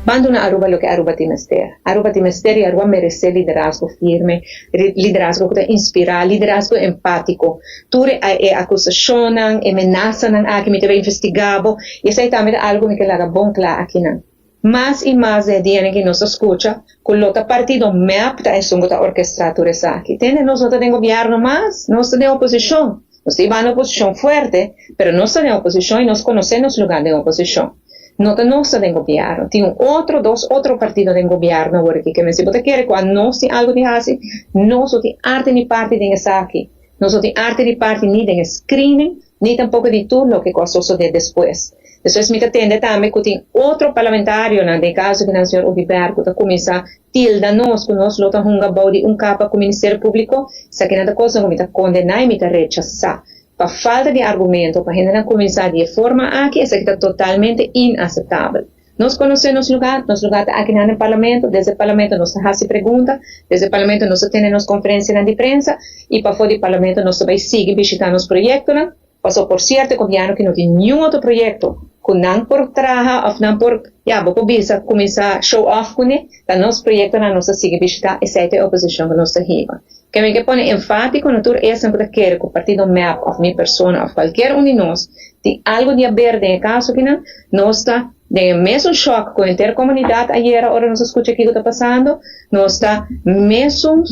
Ban duna Aruba loke Aruba tin mester. Aruba tin mester i Aruba meresé liderazgo firme, liderazgo ku ta inspirá, liderazgo empátiko. Tur e akusashonnan, e menasanan aki mi ta bai investigá bo i esei tambe ta algu ku mi ke laga bon kla akinan. Mas i mas den e dianan ki nos ta skucha ku lo ta partido mep ta esun ku ta orkestrá tur esaki. Tende nos no ta den gobièrnu mas, nos ta den oposishon. Nos ta hibando oposishon fuerte, pero nos ta den oposishon i nos konosé nos lugá den oposishon. No ta nos ta den gobièrnu. Tin un otro, dos otro partido den gobièrnu awor aki. Ke men si bo ta kere ku anos tin algu di hasi, nos no tin arte ni parti den esaki. Nos no tin arte ni parti ni den e screening, ni tampoko di tur loke ku a sosodé despues. Despues mi ta tende tambe ku tin otro parlamentarionan, den e kaso kinan señor Oduber, ku ta kuminsá tilda nos ku nos lo ta hunga bou di un kapa ku Ministerio Públiko. Esakinan ta kosnan ku mi ta kondená i mi ta rechasá. Pa falta di argumento pa hendenan kuminsá di e forma aki, esaki ta totalmente inaseptabel. Nos konosé nos lugá, nos lugá ta akinan den Parlamento, desde Parlamento nos ta hasi pregunta, desde Parlamento nos ta tene nos konferensianan di prensa i pafó di Parlamento nos ta bai sigui bishitá nos proyektonan, pasobra por sierto e gobièrnu ki no tin niun otro proyekto ku nan por traha òf nan por, ya, bo por bisa kuminsá show off kuné, ta nos proyektonan nos ta sigui bishitá, esei ta e oposishon ku nos ta hiba. Ke mi ke pone enfátiko na tur esnan ku ta kere ku partido mep òf mi persona òf kualkier un di nos tin algu di haber den e kaso kinan, nos ta den e mesun shòk ku henter komunidat ayera ora nos a skucha kiko ta pasando, nos ta mesun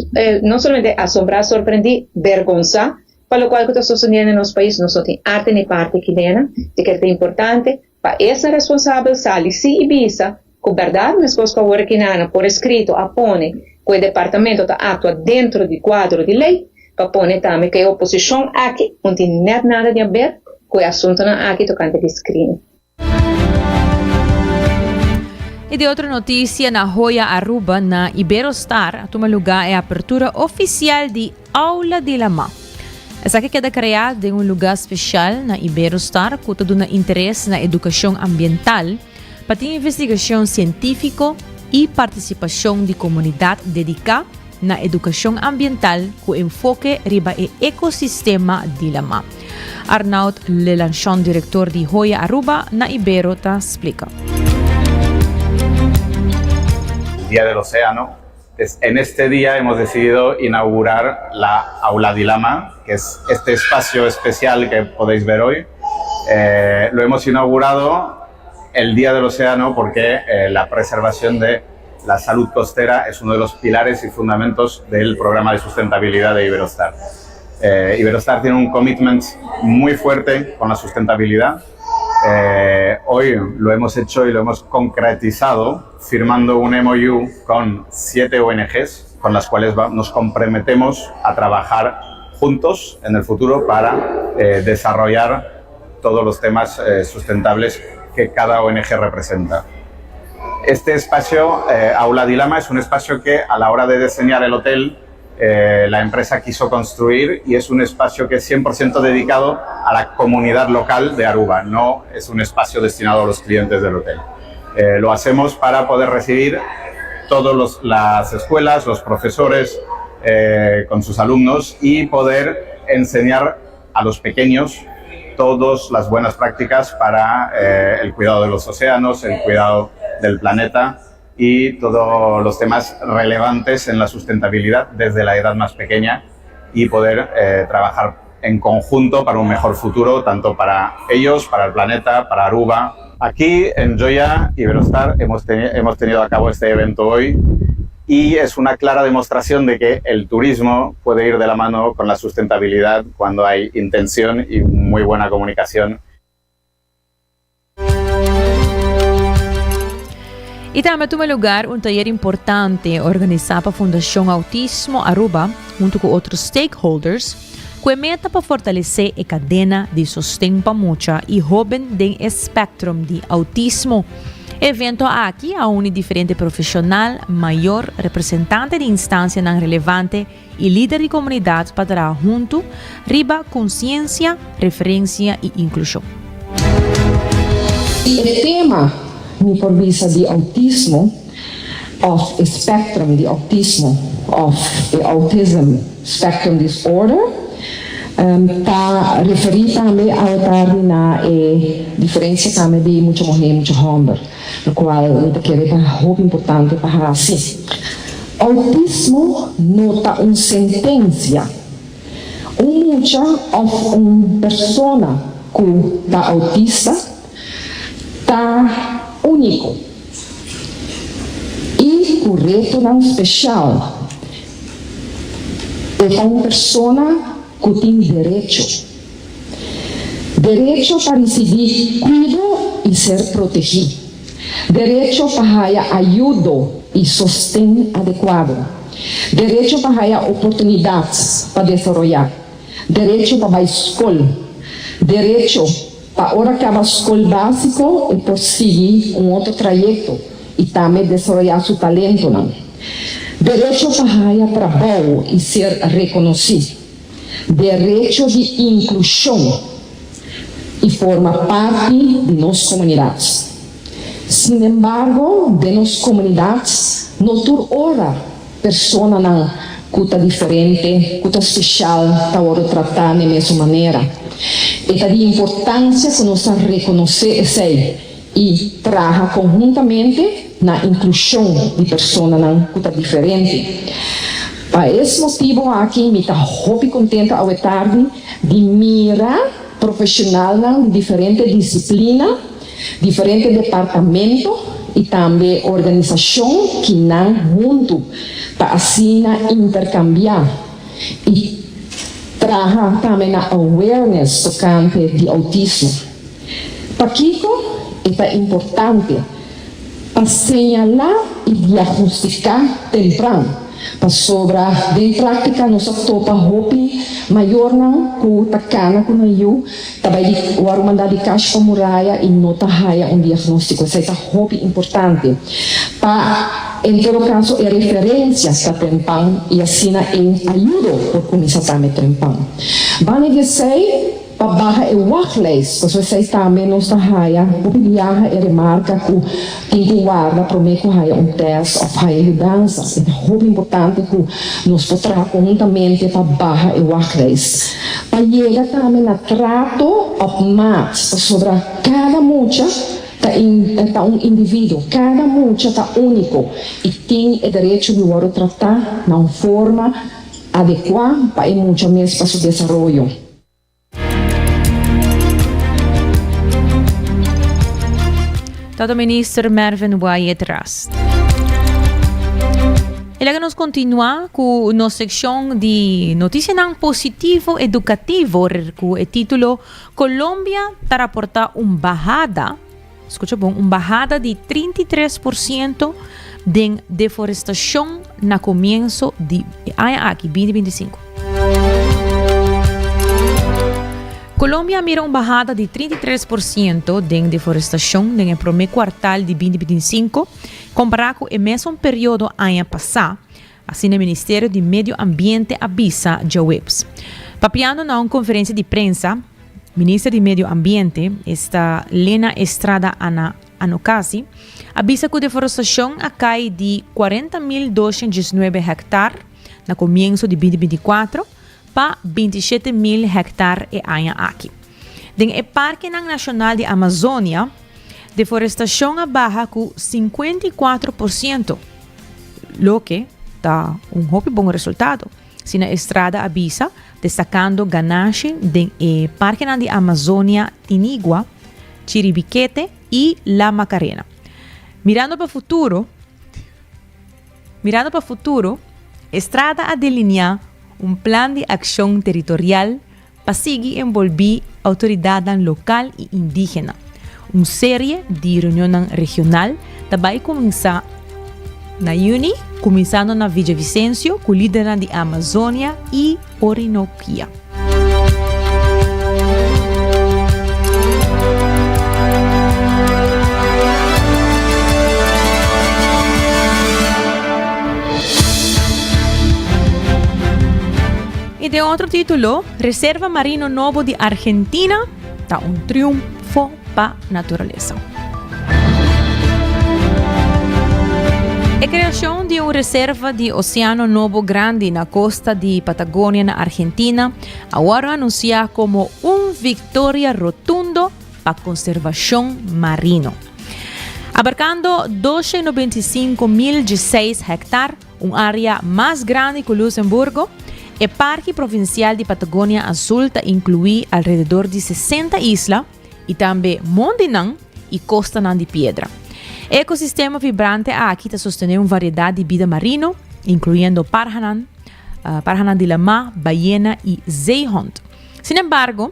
no solamente asombrá, sorprendí, bergonsá pa lokual ku ta sosodiendo den nos pais, nos no tin arte ni parti kidena, di kere ta importante pa esnan responsabel sali si i bisa ku bèrdat meskos ku awor aki nana por eskrito a pone ku e departamento ta aktua dentro di kuadro di lei, pa pone tambe ku e oposishon aki un tin nèt nada di aber ku e asuntunan aki tokante di screening. I di otro notisia, na Hoya Aruba na Iberostar a tuma lugá e apertura ofisial di Aula di Lamá. Esaki keda kreá den un lugá spesial na Iberostar ku ta duna interes na edukashon ambiental, pa tin investigashon sientífiko i partisipashon di komunidat dediká na edukashon ambiental ku enfoke riba e ekosistema di lamá. Arnaud Lelanchon, direktor di Hoya Aruba na Ibero ta splika. Dia del Océano. En este día hemos decidido inaugurar la Aula Dilama, que es este espacio especial que podéis ver hoy. Eh, lo hemos inaugurado el Día del Océano porque eh, la preservación de la salud costera es uno de los pilares y fundamentos del programa de sustentabilidad de Iberostar. Eh, Iberostar tiene un commitment muy fuerte con la sustentabilidad. Eh, hoy lo hemos hecho y lo hemos concretizado firmando un MOU con siete ONGs con las cuales nos comprometemos a trabajar juntos en el futuro para eh, desarrollar todos los temas eh, sustentables que cada ONG representa. Este espacio, eh, Aula Dilama, es un espacio que a la hora de diseñar el hotel eh, la empresa quiso construir y es un espacio que es 100% dedicado a la comunidad local de Aruba, no es un espacio destinado a los clientes del hotel. Eh, lo hacemos para poder recibir todas las escuelas, los profesores eh, con sus alumnos y poder enseñar a los pequeños todas las buenas prácticas para eh, el cuidado de los océanos, el cuidado del planeta y todos los temas relevantes en la sustentabilidad desde la edad más pequeña y poder eh, trabajar en conjunto para un mejor futuro, tanto para ellos, para el planeta, para Aruba. Aquí en Joya Iberostar hemos, hemos tenido a cabo este evento hoy y es una clara demostración de que el turismo puede ir de la mano con la sustentabilidad cuando hay intención y muy buena comunicación. Y tambe a tuma lugar un tayer importante organisa pa Fundacion Autismo Aruba hunto cu otro stakeholders cu e meta pa fortalece e cadena di sosten pa mucha y hoben den e spectrum di autismo. E evento aki a uni diferente profesional, mayor, representante di instancianan relevante y lider di comunidad pa traha hunto riba conciencia, referencia y inclusion. E tema mi por bisa di autismo of e spectrum di autismo of e autism spectrum disorder ta referi tambe awe tardi na e diferencia tambe di mucha muher y mucha homber locual mi ta kere ta hopi importante pa haci. Autismo no ta un sentencia. Un mucha of un persona cu ta autista ta unico y cu retonan special. E ta un persona cu tin derecho. Derecho pa ricibi cuido y ser protegi. Derecho pa haya ayudo y sosten adecuado. Derecho pa haya oportunidad pa desaroya. Derecho pa bay scol. Derecho pa ora caba scol basico e por sigui un otro trayecto y tambe desaroya su talentonan. Derecho pa haya trabou y ser reconoci. Derecho di inklushon i forma parti di nos komunidat. Sinembargo, den nos komunidat no tur ora personanan ku ta diferente, ku ta speshal ta wòrdu tratá n'e mesun manera. E ta di importansia ku nos ta rekonosé esei i traha konhuntamente na inklushon di personanan ku ta diferente. Pa es motibu aki mi ta hopi kontento awe tardi di mira profeshonalnan di diferente disiplina, diferente departamento i tambe organisashon ki nan huntu pa asina interkambiá i traha tambe na awareness tokante di outismo. Pakiko e ta importante pa señalá i diagnostiká tempran? Pasobra den práktika nos a topa hopi mayornan ku ta kana ku nan yu ta bai di wòrdu mandá di kash pa muraya i no ta haya un diagnóstiko. Esei ta hopi importante pa en todo kaso e referensia ta tempan i asina e ayudo por kuminsá tambe tempan. Banda di esei. Pa baha e wachtlijst, pasobra esei tambe nos ta haya hopi biaha e remarka ku tin ku warda promé ku haya un tèst òf haya yudansa. E ta hopi importante ku nos por traha konhuntamente pa baha e wachtlijst. Pa yega tambe na trato op maat, pasobra kada mucha. ta ta un individuo, kada mucha ta úniko i tin e derecho di wòrdu tratá na un forma adekuá pa e mucha mes pa su desaroyo. Tata Minister Mervin Wyatt Ras. Y laga nos continua cu nos seccion di noticianan positivo educativo cu e titulo Colombia ta raporta un bahada, scucha bon, un bahada di 33% den deforestacion na comienzo di e aña aki, 2025. Colombia a mira un bahada di 33% den deforestacion den e prome cuartal di 2025, compara cu e mesun periodo aña pasa, Asina e Ministerio di Medio Ambiente a bisa djaweps. Papiando na un konferensia di prensa, Minister di Medio Ambiente, esta Lena Estrada Ana Anokasi, a bisa ku deforestashon a kai di 40.219 hèktar na komienso di 2024 pa 27.000 hèktar e aña aki. Den e parkenan nashonal di Amazonia, deforestashon a baha ku 54%. Loke ta un hopi bon resultado, asina Estrada a bisa, destacando ganashi den e parkenan di Amazonia Tinigua, Chiribiquete y La Macarena. Mirando pa futuro, Mirando pa futuro, Estrada a delinea un plan di accion territorial pa sigui enbolbí outoridatnan lokal i indígena. Un serie di reunionnan regional ta bai kuminsá na yüni, kuminsando na Villavicencio ku lidernan di Amazonia i Orinoquia. Y den otro título, Reserva Marino Nobo di Argentina ta un triunfo pa naturalesa. E creacion di un reserva di oceano nobo grandi na costa di Patagonia na Argentina a worde anuncia como un victoria rotundo pa conservacion marino. Abarcando 295.016 hectar, Un área mas grandi ku Luxemburgo, e Parke Provinsial di Patagonia Azul ta inkluí alrededor di 60 isla i tambe mondinan i kostanan di piedra. E ekosistema vibrante aki ta sostené un variedat di bida marino, inkluyendo parhanan, parhanan di lamá, bayena i zeehond. Sin embargo,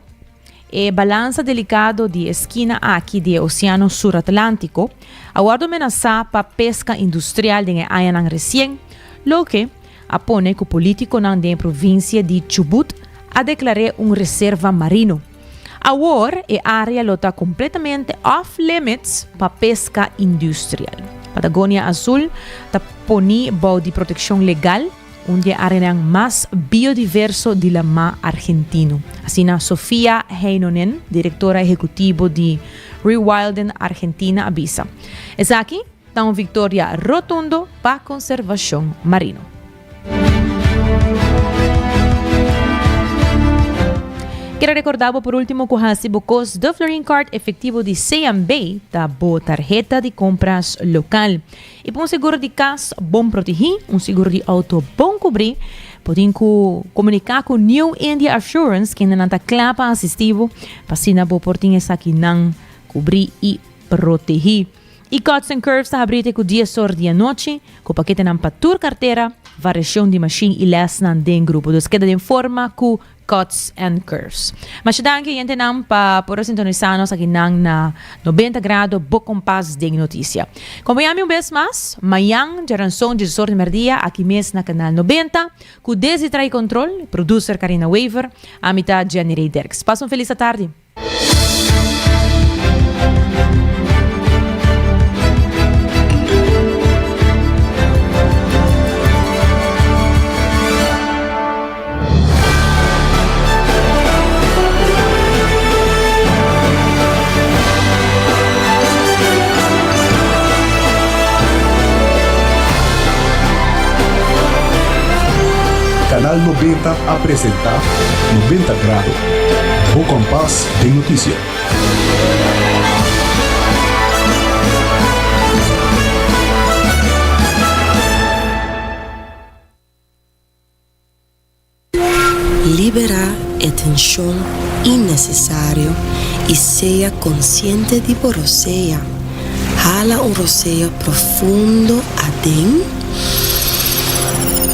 E balansa delicado di e skina aki di e Oceano Sur Atlantico a wordo menasa pa pesca industrial den e añanan recien, loke a pone cu politiconan den e provincia di Chubut a declar'é un reserva marino. Awor e area lo ta completamente off limits pa pesca industrial. Patagonia Azul ta poni bou di proteccion legal. Un di e areanan mas biodiverso di lamá argentino. Asina Sofia Heinonen, direktora ehekutivo di Rewilding Argentina a bisa. Esaki ta un viktoria rotundo pa konservashon marino. Kere rekorda bo por ultimo ku hasi bo kos De Florin Card efektivo di CMB ta bo tarheta di kompras lokal. I pa un seguro di kas bon protegí, un seguro di outo bon kubrí, bo tin ku komuniká ku New India Assurance kendenan ta kla pa asistí bo pa asina bo por tin esakinan kubrí i protegí. I Cuts and Curves ta habrí te ku dies or di anochi ku paketenan pa tur kartera, variashon di mashin i lèsnan den grupo. Dus keda den forma ku Cuts and Curves. Masha danki yentenan pa por a sintonisa nos akinan na 90 Grado Bo Kompas den Noticia. Kompaña mi un bes mas mañan djaranson diesor di merdia aki mes na Kanal 90 ku Desi Trai Control, producer Karina Wever, ami ta Jenny Rey Derks. Pasa un felis atardi. Canal 90 a presenta 90 Grado. Bo kompas den notisia. Liberá e tenshon innesesario i sea konsiente di bo rosea. Hala un rosea profundo aden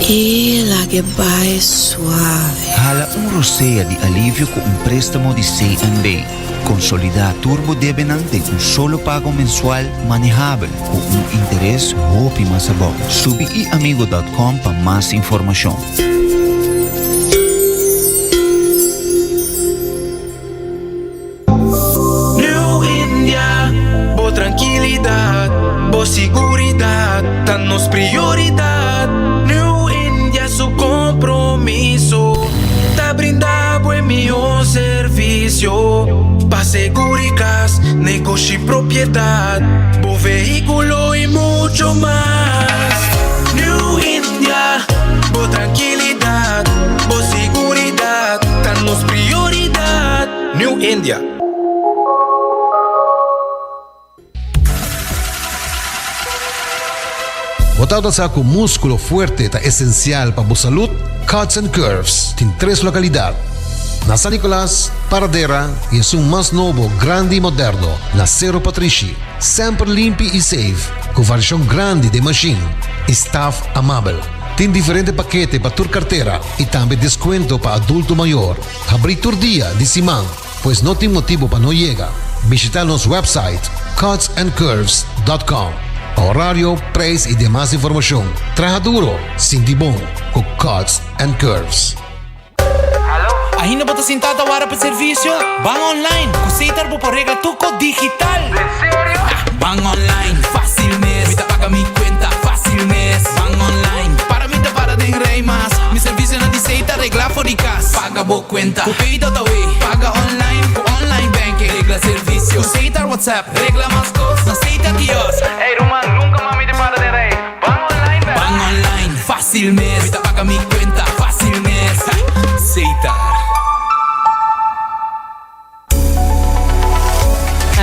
i lag'e bai suave. Hala un rosea di alivio ku un préstamo di CNB. Konsolidá tur bo debenan den un solo pago mensual manehabel ku un interes hopi mas abou. Subi iamigo dòt kòm pa mas informashon. New India, bo trankilidat, bo siguridat ta nos prioridat. New India su kompromiso ta brinda bo e mihó servisio pa seguri kas, negoshi, propiedat, bo vehíkulo i mucho mas. New India, bo trankilidat, bo siguridat ta nos prioridat. New India. Bo tabata sa ku múskulo fuerte ta esensial pa bo salud? Cuts and Curves tin tres lokalidat, na San Nicolas, Paradera i esun mas nobo, grandi i moderno, na Sero Patrishi. Semper limpi i safe, ku variashon grandi den mashin i staf amabel. Tin diferente pakete pa tur kartera i tambe deskuento pa adulto mayor. Habrí tur dia di siman, pues no tin motibu pa no yega. Bishita nos website cutsandcurves.com pa horario, prijs y demas informacion. Traha duro, sinti bon cu Cuts and Curves. Ainda bo ta sinta ta wara pa servicio? Ban online! Cu Setar bo por regla tur cos digital! Den serio? Ban online, facil mes! Mi ta paga mi cuenta facil mes! Ban online, para mi ta para den rij mas! Mi servicionan di Setar regla for di cas! Paga bo cuenta cu Pay.awe! Paga online cu online banking! Regla servicio cu Setar WhatsApp! Regla mas cos na Setar kiosk! Ey ruman, nunca mas mi ta para den rij! Ban online bera! Ban online, facil mes! Mi ta paga mi cuenta facil mes! Setar.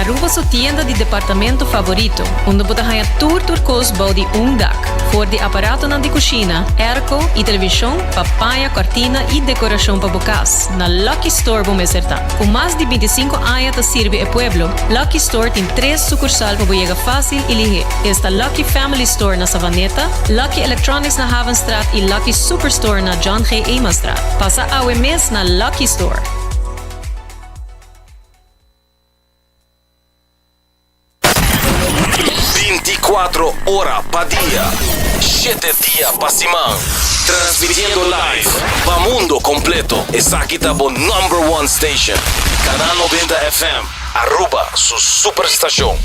Aruba su tienda di departamento favorito, unda bo ta haña tur tur kos bou di un dak. For di aparatonan di kushina, airco i televishon pa paña, kòrtina i dekorashon pa bo kas, na Lucky Store bo mester ta. Ku mas di bintisinko aña ta sirbi e pueblo, Lucky Store tin tres sukursal pa bo yega fásil i lihé. Esta Lucky Family Store na Savaneta, Lucky Electronics na Havenstraat i Lucky Superstore na John G. Emanstraat. Pasa awe mes na Lucky Store! Binticuatro ora pa dia, shete dia pa siman. Transmitiendo live pa mundo completo. Esaki ta bo number one station. Canal 90 FM, Aruba su superstacion.